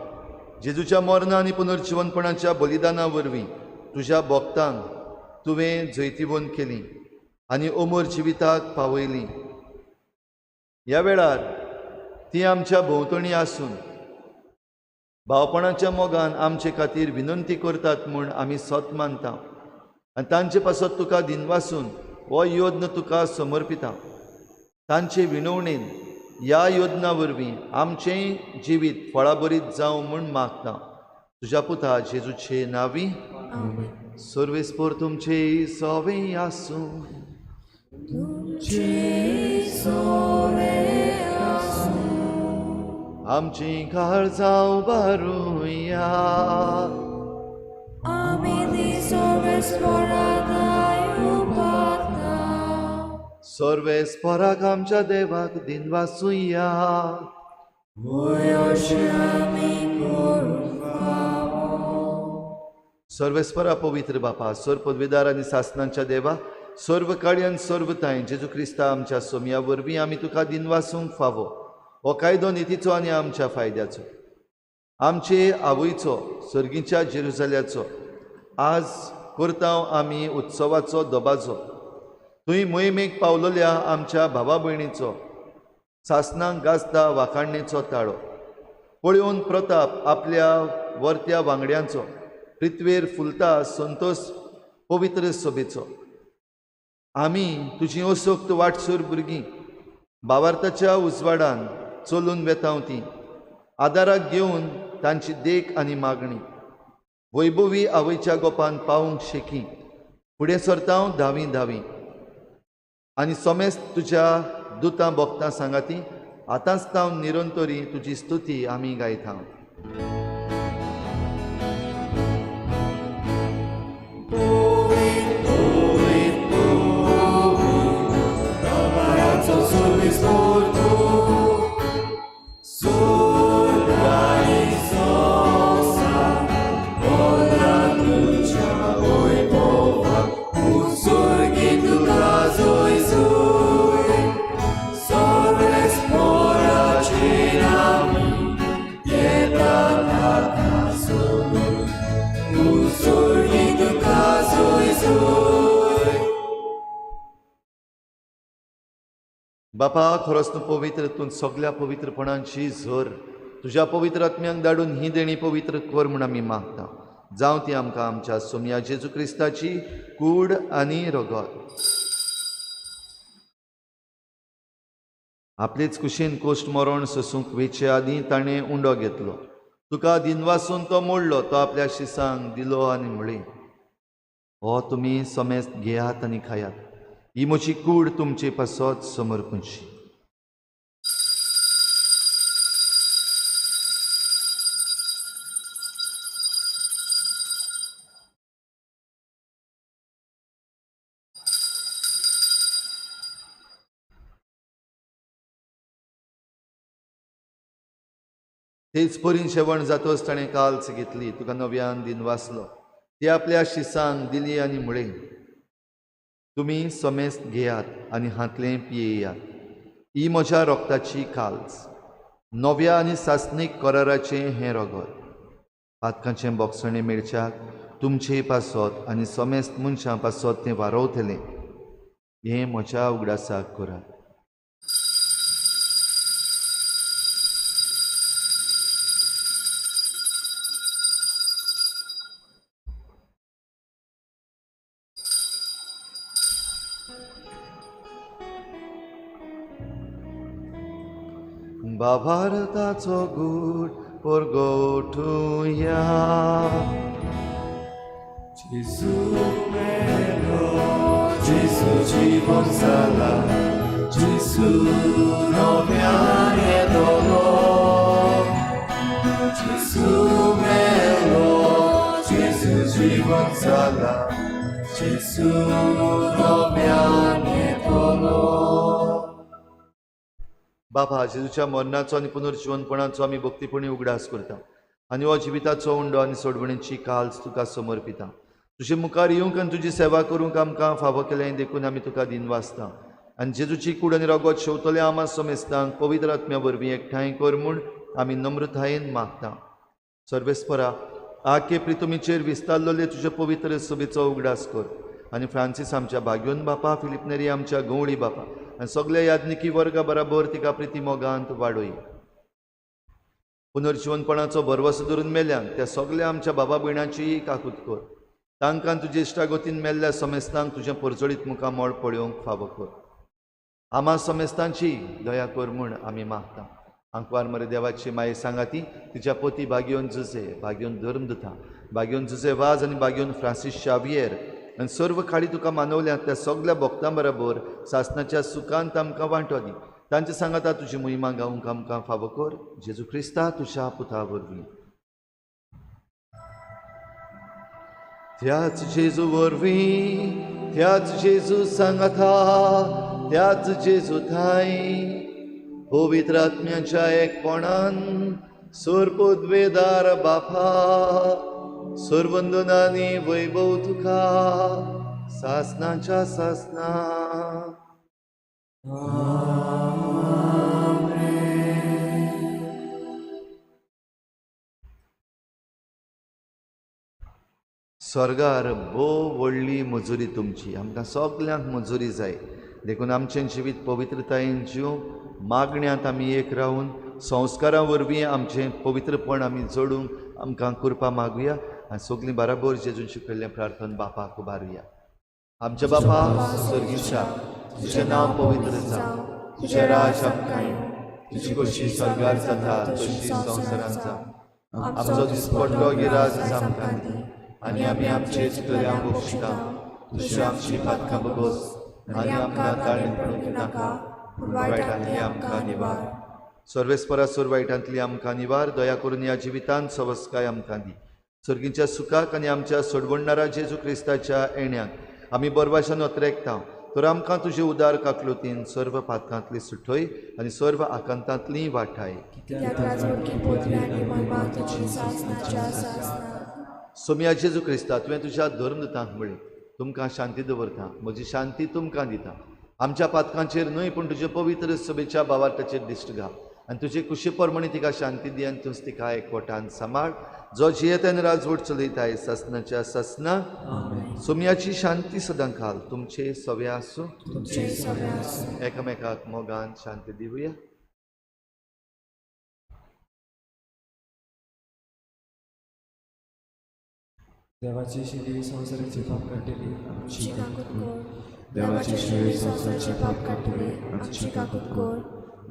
जेजूच्या मरणा आनी पुनर्जिवनपणाच्या बलिदाना वरवीं तुज्या भक्तांक तुवें जैतिवंत केली आनी अमर जिविताक पावयली. ह्या वेळार ती आमच्या भोंवतणी आसून भावपणाच्या मोगान आमचे खातीर विनंती करतात म्हूण आमी सत मानता आनी तांचे पासत तुका दिनवासून हो यत्न तुका समर्पिता. तांचे विनवणेन ह्या योजना वरवीं आमचेंय जिवीत फळाबरीत जावं म्हूण मागता. तुज्या पुता जेजूचे नांवी. सर्वेस्पोर तुमचे सवे आसूं. आमची काळजां उबारुया. सर्वेस्पराक आमच्या देवाक दिनवासुया. सर्वेस्परा पवित्र बापा, सर्व पदवीदार आनी सासनांच्या देवा, सर्व काळी आनी सर्व तांय जेजू क्रिस्ता आमच्या सोमया वरवीं आमी तुका दिनवासूंक फावो. हो कायदो नितीचो आनी आमच्या फायद्याचो, आमचे आवयचो सर्गीच्या जेरुजाल्याचो आज करता आमी उत्सवाचो दबाजो. तुंय मोहिमेक पावलोल्या आमच्या भावा भयणीचो सासनांक गाजता वाखाणणेचो ताळो पळोवन प्रताप आपल्या वर्त्या वांगड्यांचो पृथ्वेर फुलता संतोष पवित्र सभेचो. आमी तुजी असक्त वाटसूर भुरगीं भावार्थाच्या उजवाडान चलून वेता ती आदाराक घेवन तांची देख आनी मागणी वैभवी आवयच्या गोपान पावूंक शेकी फुडें सरता धावी धावी आनी समेस्त तुज्या दुतां भोगतां सांगाती आतांच तावन निरंतरी तुजी स्तुती आमी गायता. बापा, खरोच तूं पवित्र, तूं सगल्या पवित्रपणांची झर तुज्या पवित्र आत्म्यांक धाडून ही देणी पवित्र कर म्हूण आमी मागता. जावं ती आमकां आमच्या सोमया जेजू क्रिस्ताची कूड आनी रगत. आपलेच कुशीन कोश्ट मरण सोसूंक वेचे आदीं ताणें उंडो घेतलो, तुका दिनवासून तो मोडलो, तो आपल्या शिसांक दिलो आनी म्हळें, हो तुमी समेस्त घेयात आनी खायात, ही म्हजी कूड तुमचे पासत समर्पणशी. तेच परीन शेवण जातोच ताणें काल्स घेतली, तुका नव्यान दिनवासलो, ती आपल्या शिसांक दिली आनी म्हळें, तुमी समेस्त घेयात आनी हांतलें पियेयात, ही म्हज्या रोगताची काल्स, नव्या आनी सासणीक कराराचें हें रगत, पातकांचें बोगसणें मेळच्याक तुमचे पासत आनी समेस्त मनशां पासत तें वारोवतलें, हें म्हज्या उगडासाक करात. बाभारताचो गूट परगोठुया. जेजू मेलो, जेजू जिवन जाला, जेजू नव्यान येतलो. जेजू मेलो, जेजू जिवन जाला, जेजू नव्यान येतलो. बाबा, जेजूच्या मरणाचो आनी पुनर्जिवनपणाचो आमी भक्तीपणी उगडास करता आनी हो जिविताचो उंडो आनी सोडवणेची काल्स तुका समर्पिता. तुजे मुखार येवंक आनी तुजी सेवा करूंक आमकां फावो केलें देखून आमी तुका दिनवासता आनी जेजूची कूड आनी रगत शेवतले आमा समेस्तांक पवित्र आत्म्या वरवीं एकठांय कर म्हूण आमी नम्रतायेन मागता. सर्वेस्परा, आके प्रितुमीचेर विस्तारलेले तुजे पवित्र सभेचो उगडास कर आनी फ्रांसीस आमच्या भाग्योन बापा, फिलीप नेरी आमच्या गवळी बापा आनी सगल्या याज्ञिकी वर्गा बराबर तिका प्रिती मोगांत वाडोय. पुनर्जिवनपणाचो भरवसो धरून मेल्यान त्या सगल्या आमच्या बाबा भयणांचीय काकूत कर, तांकां तुजे इश्टागतीन मेल्ल्या समेस्तांक तुजें परजळीत मुखामळ पळोवंक फावो कर. आमा समेस्तांची दया कर म्हूण आमी मागता. आंकवार मरे देवाची माये सांगाती तिच्या पोती भाग्योन जुजे, भाग्योन धर्मदुता, भाग्योन जुजे वाज आनी भाग्योन फ्रांसीस शावियर आनी सर्व खाडी तुका मानवल्यात त्या सगल्या भक्तां बराबर सासनाच्या सुखांत आमकां वांटो दी. तांचे सांगाता तुजी मोहिमा गावंक आमकां फावो कर, जेजू क्रिस्ता तुज्या पुता वरवीं. त्याच जेजू वरवीं, त्याच जेजू सांगाता, त्याच जेजू थांय पवित्र आत्म्याच्या एकपणान सोरपोदवेदार बापा सोरवंदनानी वैभव तुका सासनाच्या सासना. स्वर्गार भोव व्हडली मजुरी तुमची, आमकां सगल्यांक मजुरी जाय. देखून आमचें जिवीत पवित्रतायेन जिवंक मागण्यांत आमी एक रावन संस्कारां वरवीं आमचें पवित्रपण आमी जोडूंक आमकां कृपा मागुया आनी सगलीं बराबर जेजून शिकयल्लें प्रार्थना बापाक उबारुया. आमच्या बापा स्वर्गीच्या, तुजें नांव पवित्र जावं, तुजें राज आमकां येवं, तुजी खोशी स्वर्गार जाता तशी संवसारांत जावं. आमचो दिसपट्टो गिराज आमकां दी आनी आमी आमचे चुकल्यांक बक्षिता, तशी आमची पातकां बगोस आनी आमकां ताळेन पडूंक नाका, पूण वायटांतली आमकां निवार. सर्वेस्परा सोर वायटांतली आमकां निवार, दया करून ह्या जिवितांत सवस्काय आमकां दी. सर्गीच्या सुखाक आनी आमच्या सोडवणणारा जेजू क्रिस्ताच्या येण्याक आमी बरवाशान अत्रेकता, तर आमकां तुजे उदार काकलुतीन सर्व पातकांतली सुटय आनी सर्व आकांतांतली वाठाय. सोम्या जेजू क्रिस्ता, तुवें तुज्या धर्मदूतांक म्हळें, तुमकां शांती दवरता, म्हजी शांती तुमकां दिता. आमच्या पातकांचेर न्हय पूण तुजे पवित्र सभेच्या भावार्थाचेर दिश्ट घाल आनी तुजे कुशी प्रमाणे तिका शांती दी आनी तूंच तिका एकवटान सांबाळ, जो जियेतान राजवट चलयताय सासनाच्या सासना. सोम्याची शांती सदां काल तुमचे सवे आसूं. एकामेकाक मोगान शांती दिवया. देवाची शिरी संवसाराचे पाप काडटली आमची काकूत कर. देवाची शिरी संवसाराचे पाप काडटली आमची काकूत कर.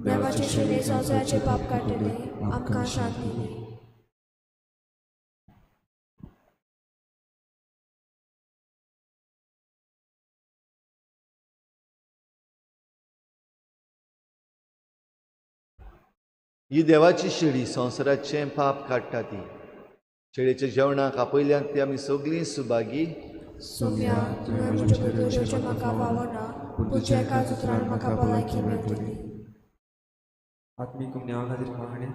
देवाची शिरी संवसाराचे पाप काडटली आमकां शांती दी. ही देवाची शिडी संवसाराचें पाप काडटा ती. शेळेच्या जेवणाक आपयल्यात ती आमी सगळीं सुभागी. सोम्या, तुवें म्हजे भितर येवचें म्हाका फावना, पूण तुज्या एकाच उतरान म्हाका भलायकी मेळटली. आत्मीक न्याया खातीर मागणें.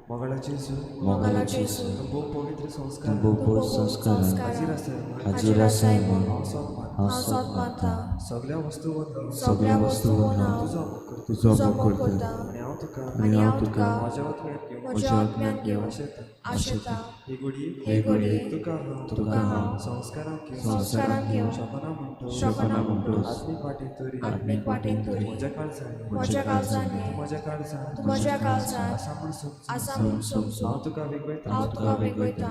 मोगाळा जेजू, मोगाळा जेजू, भोव पवित्र संस्कार, भोव संस्कार हाजीर आसाय म्हूण हांव सोद मानता. सगळ्या वस्तू सगळ्या वस्तू तुजो मोग करता आनी हांव तुका म्हज्या आत्म्याक घेवन आशेता. हे घडये तुका हांव संस्कारांक घेवन शकना म्हणटोस आत्मीक वाटेन तरी म्हज्या काळजान तूं म्हज्या काळजान आसा म्हूण समजूं. हांव तुका वेगवयता हांव तुका वेगवयता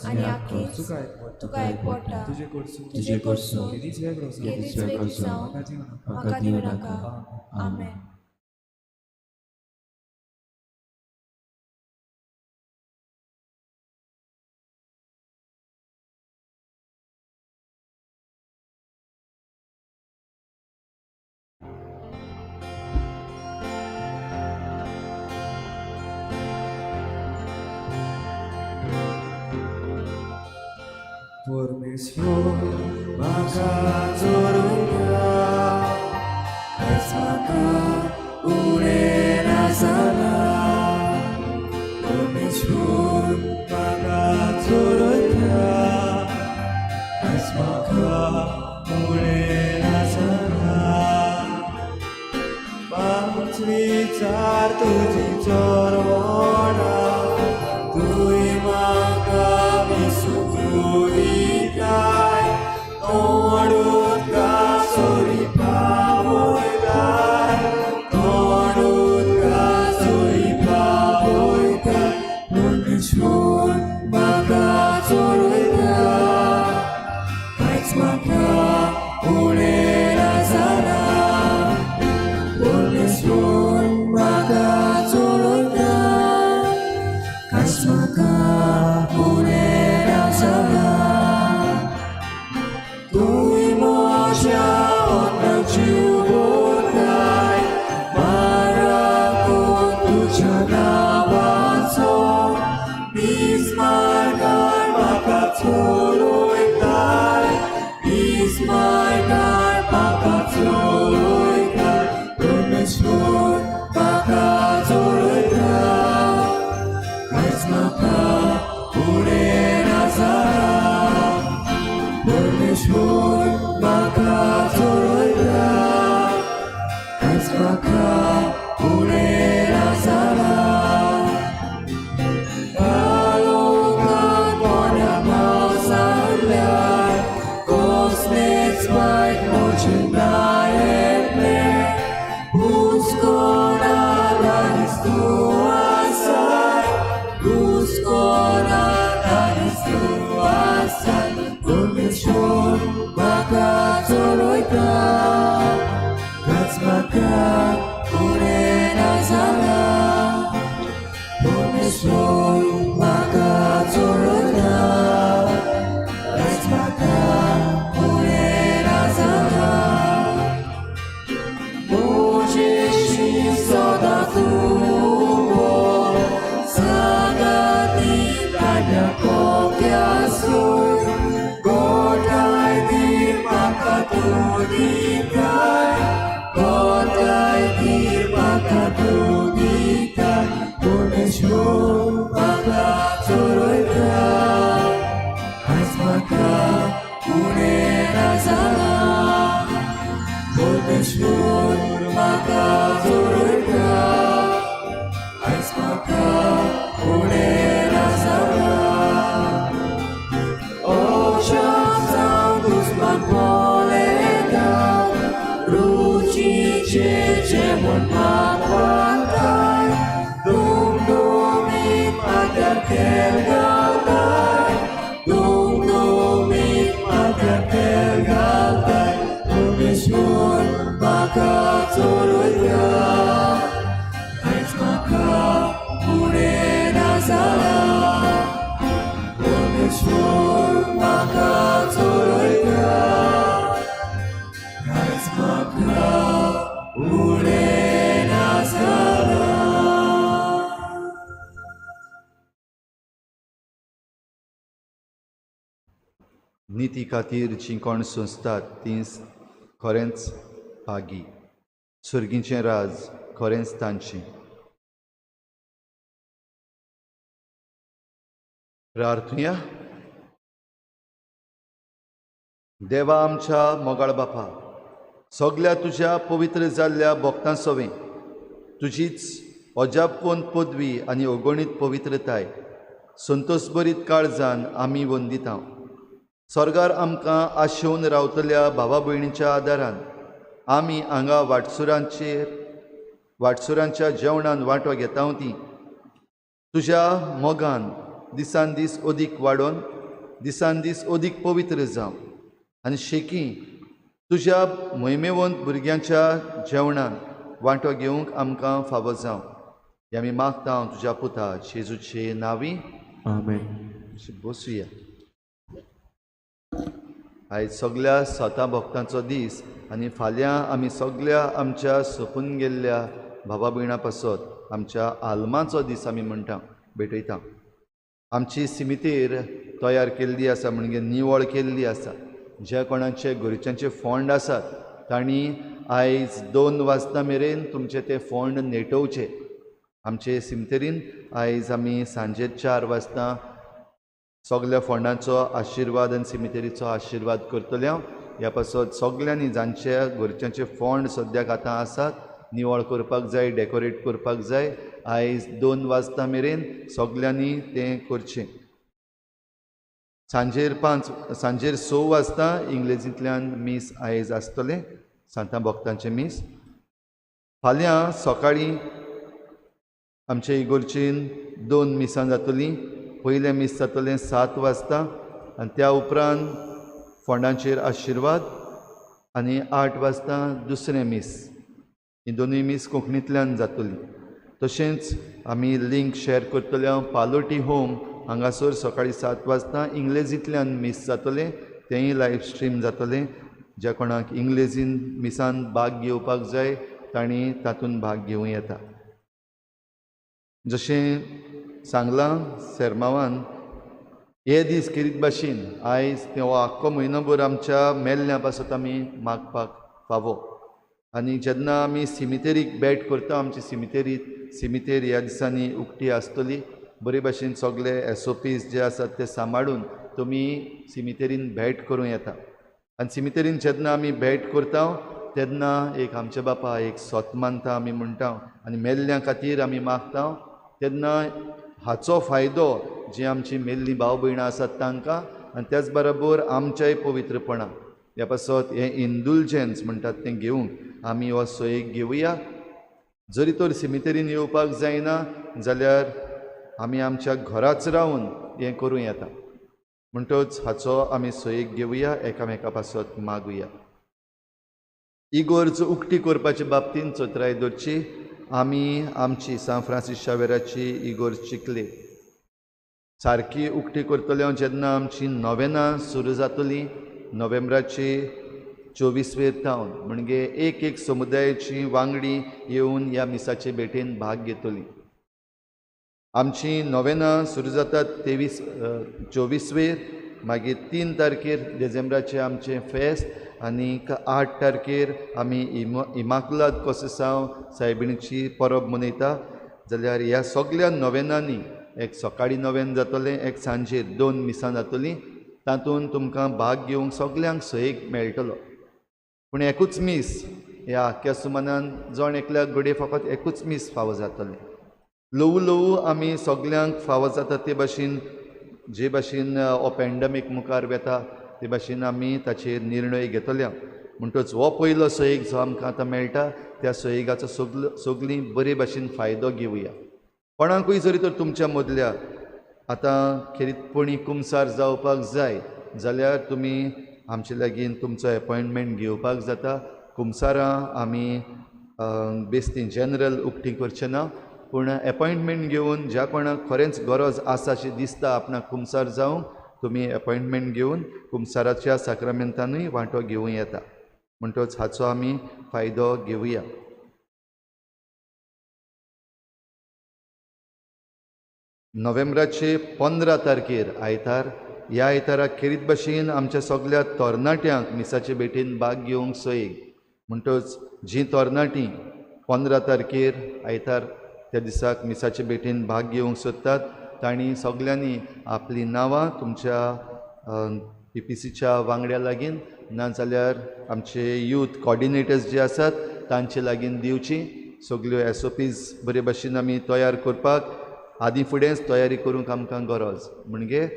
आनी आखीच तुका एकवटा. तुजे कडसून केदीच वेगळो जावं म्हाका दिवं नाका. आमेन. परमेश्वर म्हाका जोडूंक कांयच म्हाका उणें ना जालां. परमेश्वर म्हाका जोडूंक कांयच म्हाका उणें ना जालां. पांचवीचार तुजी चोरवणां तुवें म्हाका विसूंक दिताय. तोंड उदका सरी पावयताय, तोंड उदका सरी पावयताय. परमेश्वर म्हाका चोरयता, कांयच म्हाका उणें ना जालां. परमेश्वर म्हाका चोरयता. माथ्यासून गोठाय दी म्हाका तूं दिताय, गोठाय दी म्हाका तूं दिताय, परमेश्वर म्हाका चोरयता. आयज म्हाका उणें ना जालां, परमेश्वर म्हाका चोरयता. आयज म्हाका उणें ना जालां. अजाप जावन दुस्मान पळयता, रुचीचें जेवण मागवताय, दुमदुमीत माथ्यार तेल घालताय, दुमदुमीत माथ्यार तेल घालताय, परमेश्वर म्हाका चोरयता. आयज म्हाका उणें ना जालां, परमेश्वर म्हाका चोरयता. आयज म्हाका उणें ना जालां. निती खातीर जीं कोण सोंसतात तीं खरेंच भागी, सर्गीचें राज खरेंच तांचें. प्रार्थुया. देवा आमच्या मोगाळ बापा, सगल्या तुज्या पवित्र जाल्ल्या भक्तां सवें तुजीच अजापवंत पदवी आनी अगणीत पवित्रताय संतोषभरीत काळजान आमी वंदिता. स्वर्गार आमकां आशेवन रावतल्या भावा भयणीच्या आदारान आमी हांगा वाटसुरांच्या जेवणान वांटो घेता ती तुज्या मोगान दिसान दीस अदीक वाडोवन दिसान दीस अदीक पवित्र जावं आनी शेकी तुज्या मोहिमेवंत भुरग्यांच्या जेवणान वांटो घेवंक आमकां फावो जावं. हें आमी मागता तुज्या पुता जेजूचे नांवी, आमेन. बसुया. आयज सगल्या सोता भक्तांचो दीस आनी फाल्यां आमी सगल्या आमच्या सोंपून गेल्ल्या भावा भयणां पासत आमच्या आल्माचो दीस आमी म्हणटा भेटयता. आमची सिमितेर तयार केल्ली आसा, म्हणजे निवळ केल्ली आसा. ज्या कोणाचे घरच्यांचे फोंड आसात तांणी आयज 2 वाजता मेरेन तुमचे ते फोंड नेटोवचे. आमचे सिमतेरीन आयज आमी सांजे 4 वाजता सगल्या फोंडांचो आशिर्वाद आनी सिमितेरीचो आशिर्वाद करतले. ह्या पासत सगल्यांनी जांच्या घरच्यांचे फोंड सद्याक आतां आसात निवळ करपाक जाय, डेकोरेट करपाक जाय. आयज 2 वाजता मेरेन सगल्यांनी तें करचें. सांजेर 6 वाजता इंग्लेजींतल्यान मीस आयज आसतलें, सांतां भक्तांचें मीस. फाल्यां सकाळीं आमचे इगोर्चीन 2 मिसां जातलीं. पयलें मीस जातलें 7 वाजता आनी त्या उपरांत फोंडांचेर आशिर्वाद आनी 8 वाजता दुसरें मीस. ही दोनूय मीस कोंकणींतल्यान जातली. तशेंच आमी लिंक शेअर करतले. पालोटी होम हांगासर सकाळीं 7 वाजता इंग्लेजींतल्यान मीस जातलें, तेंय लायव्ह स्ट्रीम जातलें. ज्या कोणाक इंग्लेजीन मिसान भाग घेवपाक जाय तांणी तातूंत भाग घेवं येता. जशें सांगलां सेरमावान, हे दीस खेरीत भाशेन आयज ते हो आख्खो म्हयनोभर आमच्या मेल्ल्या पासत आमी मागपाक फावो. आनी जेन्ना आमी सिमितेरीक भेट करता, आमची सिमितेर ह्या दिसांनी उक्ती आसतली. बरे भाशेन सगळे SOPs जे आसात ते सांबाळून तुमी सिमितेरीन भेट करूं येता. आनी सिमितेरीन जेन्ना आमी भेट करता तेन्ना एक आमच्या बापा एक सोत मानता आमी म्हणटा आनी मेल्ल्या खातीर आमी मागता. तेन्ना हाचो फायदो जी आमची मेल्लीं भाव भयणां आसात तांकां आनी त्याच बरोबर आमच्याय पवित्रपणां ह्या पासत हें इंडुलजन्स म्हणटात तें घेवंक आमी हो सोयेक घेवया. जरी तर सिमितेरीन येवपाक जायना जाल्यार आमी आमच्या घराच रावन हें करूं येता. म्हणटच हाचो आमी सोयेक घेवया, एकामेका पासत मागुया. इगोर्ज उक्ती करपाचे बाबतींत चतुराय दवरची. आमी आमची सांत फ्रांसीस शावेराची इगोर्ज चिखले सारकी उक्ती करतले जेन्ना आमची नोवेनां सुरू जातली नोव्हेंबराची 24 वेर थावन, म्हणजे एक एक समुदायाची वांगडी येवन ह्या मिसाचे भेटेन भाग घेतली. आमची नोवेनां सुरू जातात 23 24वेर, मागीर 3 तारखेर डिसेंबराचें आमचें फेस्त आनी 8 तारखेर आमी इमाकुलाद कोसेसांव सायबिणीची परब मनयता. जाल्यार ह्या सगल्या नोवेनांनी एक सकाळीं नोवेन जातलें, एक सांजेर 2 मिसां जातलीं. तातूंत तुमकां भाग घेवंक सगल्यांक सयेक मेळटलो. पूण एकूच मीस ह्या आख्ख्या सुमानान जण एकल्याक घडये फकत एकूच मीस फावो जातलें. ल्हवू ल्हवू आमी सगल्यांक फावो जाता ते भाशेन, जे भाशेन हो पॅन्डमीक मुखार वेता ते भाशेन आमी ताचेर निर्णय घेतल्या. म्हणटच हो पयलो सयेग जो आमकां आतां मेळटा त्या सयेगाचो सगळीं बरे भाशेन फायदो घेवया. कोणाकूय जरी तर तुमच्या मदल्या आतां खेरीतपणी कुमसार जावपाक जाय जाल्यार तुमी आमचे लागीं तुमचो एपॉयंटमेंट घेवपाक जाता. कुमसारां आमी बेस्ती जनरल उक्ती करचे ना, पूण एपॉयंटमेंट घेवन ज्या कोणाक खरेंच गरज आसा अशी दिसता आपणाक कुमसार जावंक, तुमी एपॉयंटमेंट घेवन कुमसाराच्या साक्रामेंतानूय वांटो घेवं येता. म्हणटच हाचो आमी फायदो घेवया. नोव्हेंबराचे 15 तारखेर आयतार, ह्या आयताराक खेरीत भाशेन आमच्या सगल्या तरणाट्यांक मिसाचे भेटेन भाग घेवंक सयेग. म्हणटच जीं तरणाटीं 15 तारखेर आयतार त्या दिसाक मिसाचे भेटेन भाग घेवंक सोदतात तांणी सगल्यांनी आपलीं नांवां तुमच्या पीपीसीच्या वांगड्या लागीं नाजाल्यार आमचे यूथ कॉर्डिनेटर्स जे आसात तांचे लागीं दिवची. सगल्यो एसओपीज बरे भाशेन आमी तयार करपाक आदीं फुडेंच तयारी करूंक आमकां गरज म्हणजे.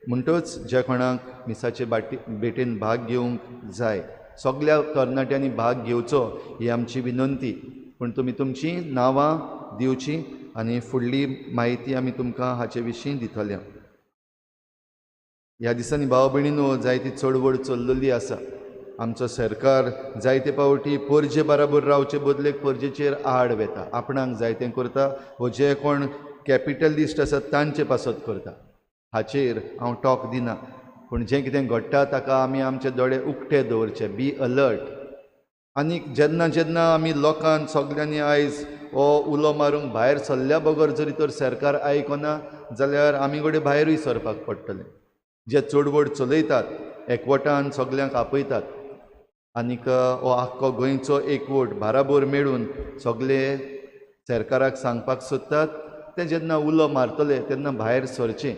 म्हणटच ज्या कोणाक मिसाचे भेटेन भाग घेवंक जाय सगल्या तरणाट्यांनी भाग घेवचो ही आमची विनंती. पूण तुमी तुमचीं नांवां दिवची आनी फुडली म्हायती आमी तुमकां हाचे विशीं दितले. ह्या दिसांनी भाव भयणीनो जायती चळवळ चल्लेली आसा. आमचो सरकार जायते पावटी पोरजे बराबर रावचे बदलेक पोरजेचेर आड वेता, आपणाक जाय तें करता वो जे कोण कॅपिटलिस्ट आसात तांचे पासत करता. हाचेर हांव टॉक दिना, पूण जें कितें घडटा ताका आमी आमचे दोळे उक्ते दवरचे, बी अलर्ट. आनी जेन्ना जेन्ना आमी लोकांक सगल्यांनी आयज हो उलो मारूंक भायर सरल्या बगर जरी तर सरकार आयकना जाल्यार आमी घडये भायरूय सरपाक पडटलें. जे चळवळ चलयतात एकवटान सगल्यांक आपयतात आनीक हो आख्खो गोंयचो एकवट बाराबोर मेळून सगले सरकाराक सांगपाक सोदतात तें जेन्ना उलो मारतले तेन्ना भायर सरचें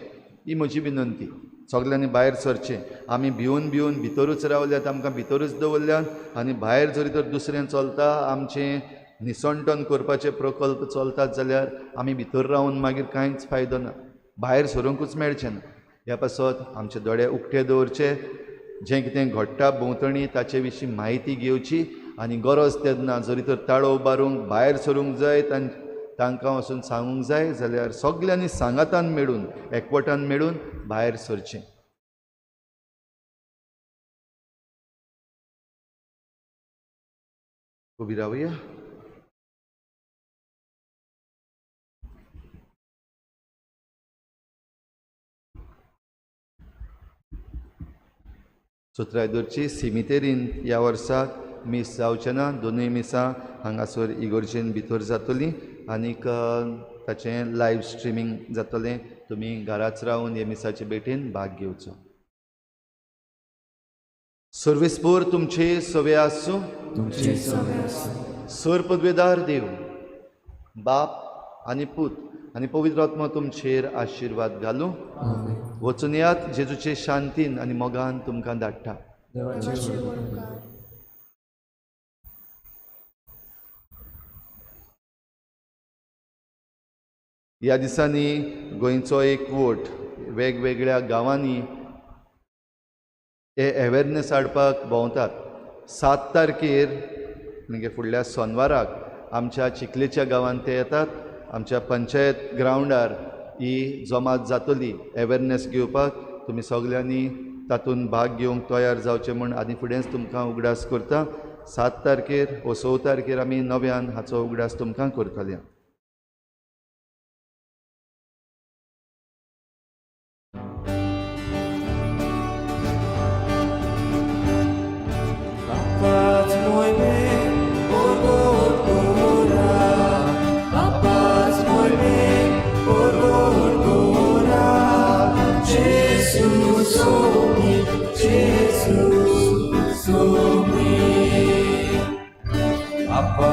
ही म्हजी विनंती. सगल्यांनी भायर सरचें. आमी भिवन भिवन भितरूच रावल्यात, आमकां भितरूच दवरल्यात आनी भायर जरी तर दुसरें चलता आमचें निसणटन करपाचे प्रकल्प चलतात जाल्यार आमी भितर रावन मागीर कांयच फायदो ना, भायर सरूंकूच मेळचें ना. ह्या पासत आमचे दोळे उक्ते दवरचे, जें कितें घडटा भोंवतणी ताचे विशीं म्हायती घेवची आनी गरज तेन्ना जरी तर ताळो उबारूंक भायर सरूंक जाय तांकां वचून सांगूंक जाय जाल्यार सगल्यांनी सांगातान मेळून एकवटान मेळून भायर सरचें. उबी रावया. सुत्रायदोरची सिमितेरीन ह्या वर्साक मीस जावचें ना, दोनूय मिसां हांगासर इगोर्जेन भितर जातलीं आनीक ताचें लायव्ह स्ट्रिमींग जातलें. तुमी घराच रावन हे मिसाचे भेटेन भाग घेवचो. सर्वेस्पोर तुमचे सवे आसूं. सर पदवेदार देव बाप आनी पूत आनी पवित्र आत्मा तुमचेर आशिर्वाद घालूं. वचून यात जेजूचे शांतीन आनी मोगान तुमकां धाडटा. ह्या दिसांनी गोंयचो एकवट वेगवेगळ्या गांवांनी हे अवेरनेस हाडपाक भोंवतात. 7 तारखेर म्हणजे फुडल्या सोनवाराक आमच्या चिखलेच्या गांवांत ते येतात. आमच्या पंचायत ग्रावंडार ही जमात जातली अवेरनेस घेवपाक. तुमी सगल्यांनी तातूंत भाग घेवंक तयार जावचें म्हूण आनी फुडेंच तुमकां उगडास करता. 7 तारखेर वो 6 तारखेर आमी नव्यान हाचो उगडास तुमकां करतले. Jesu somi, Jesu somi. Apa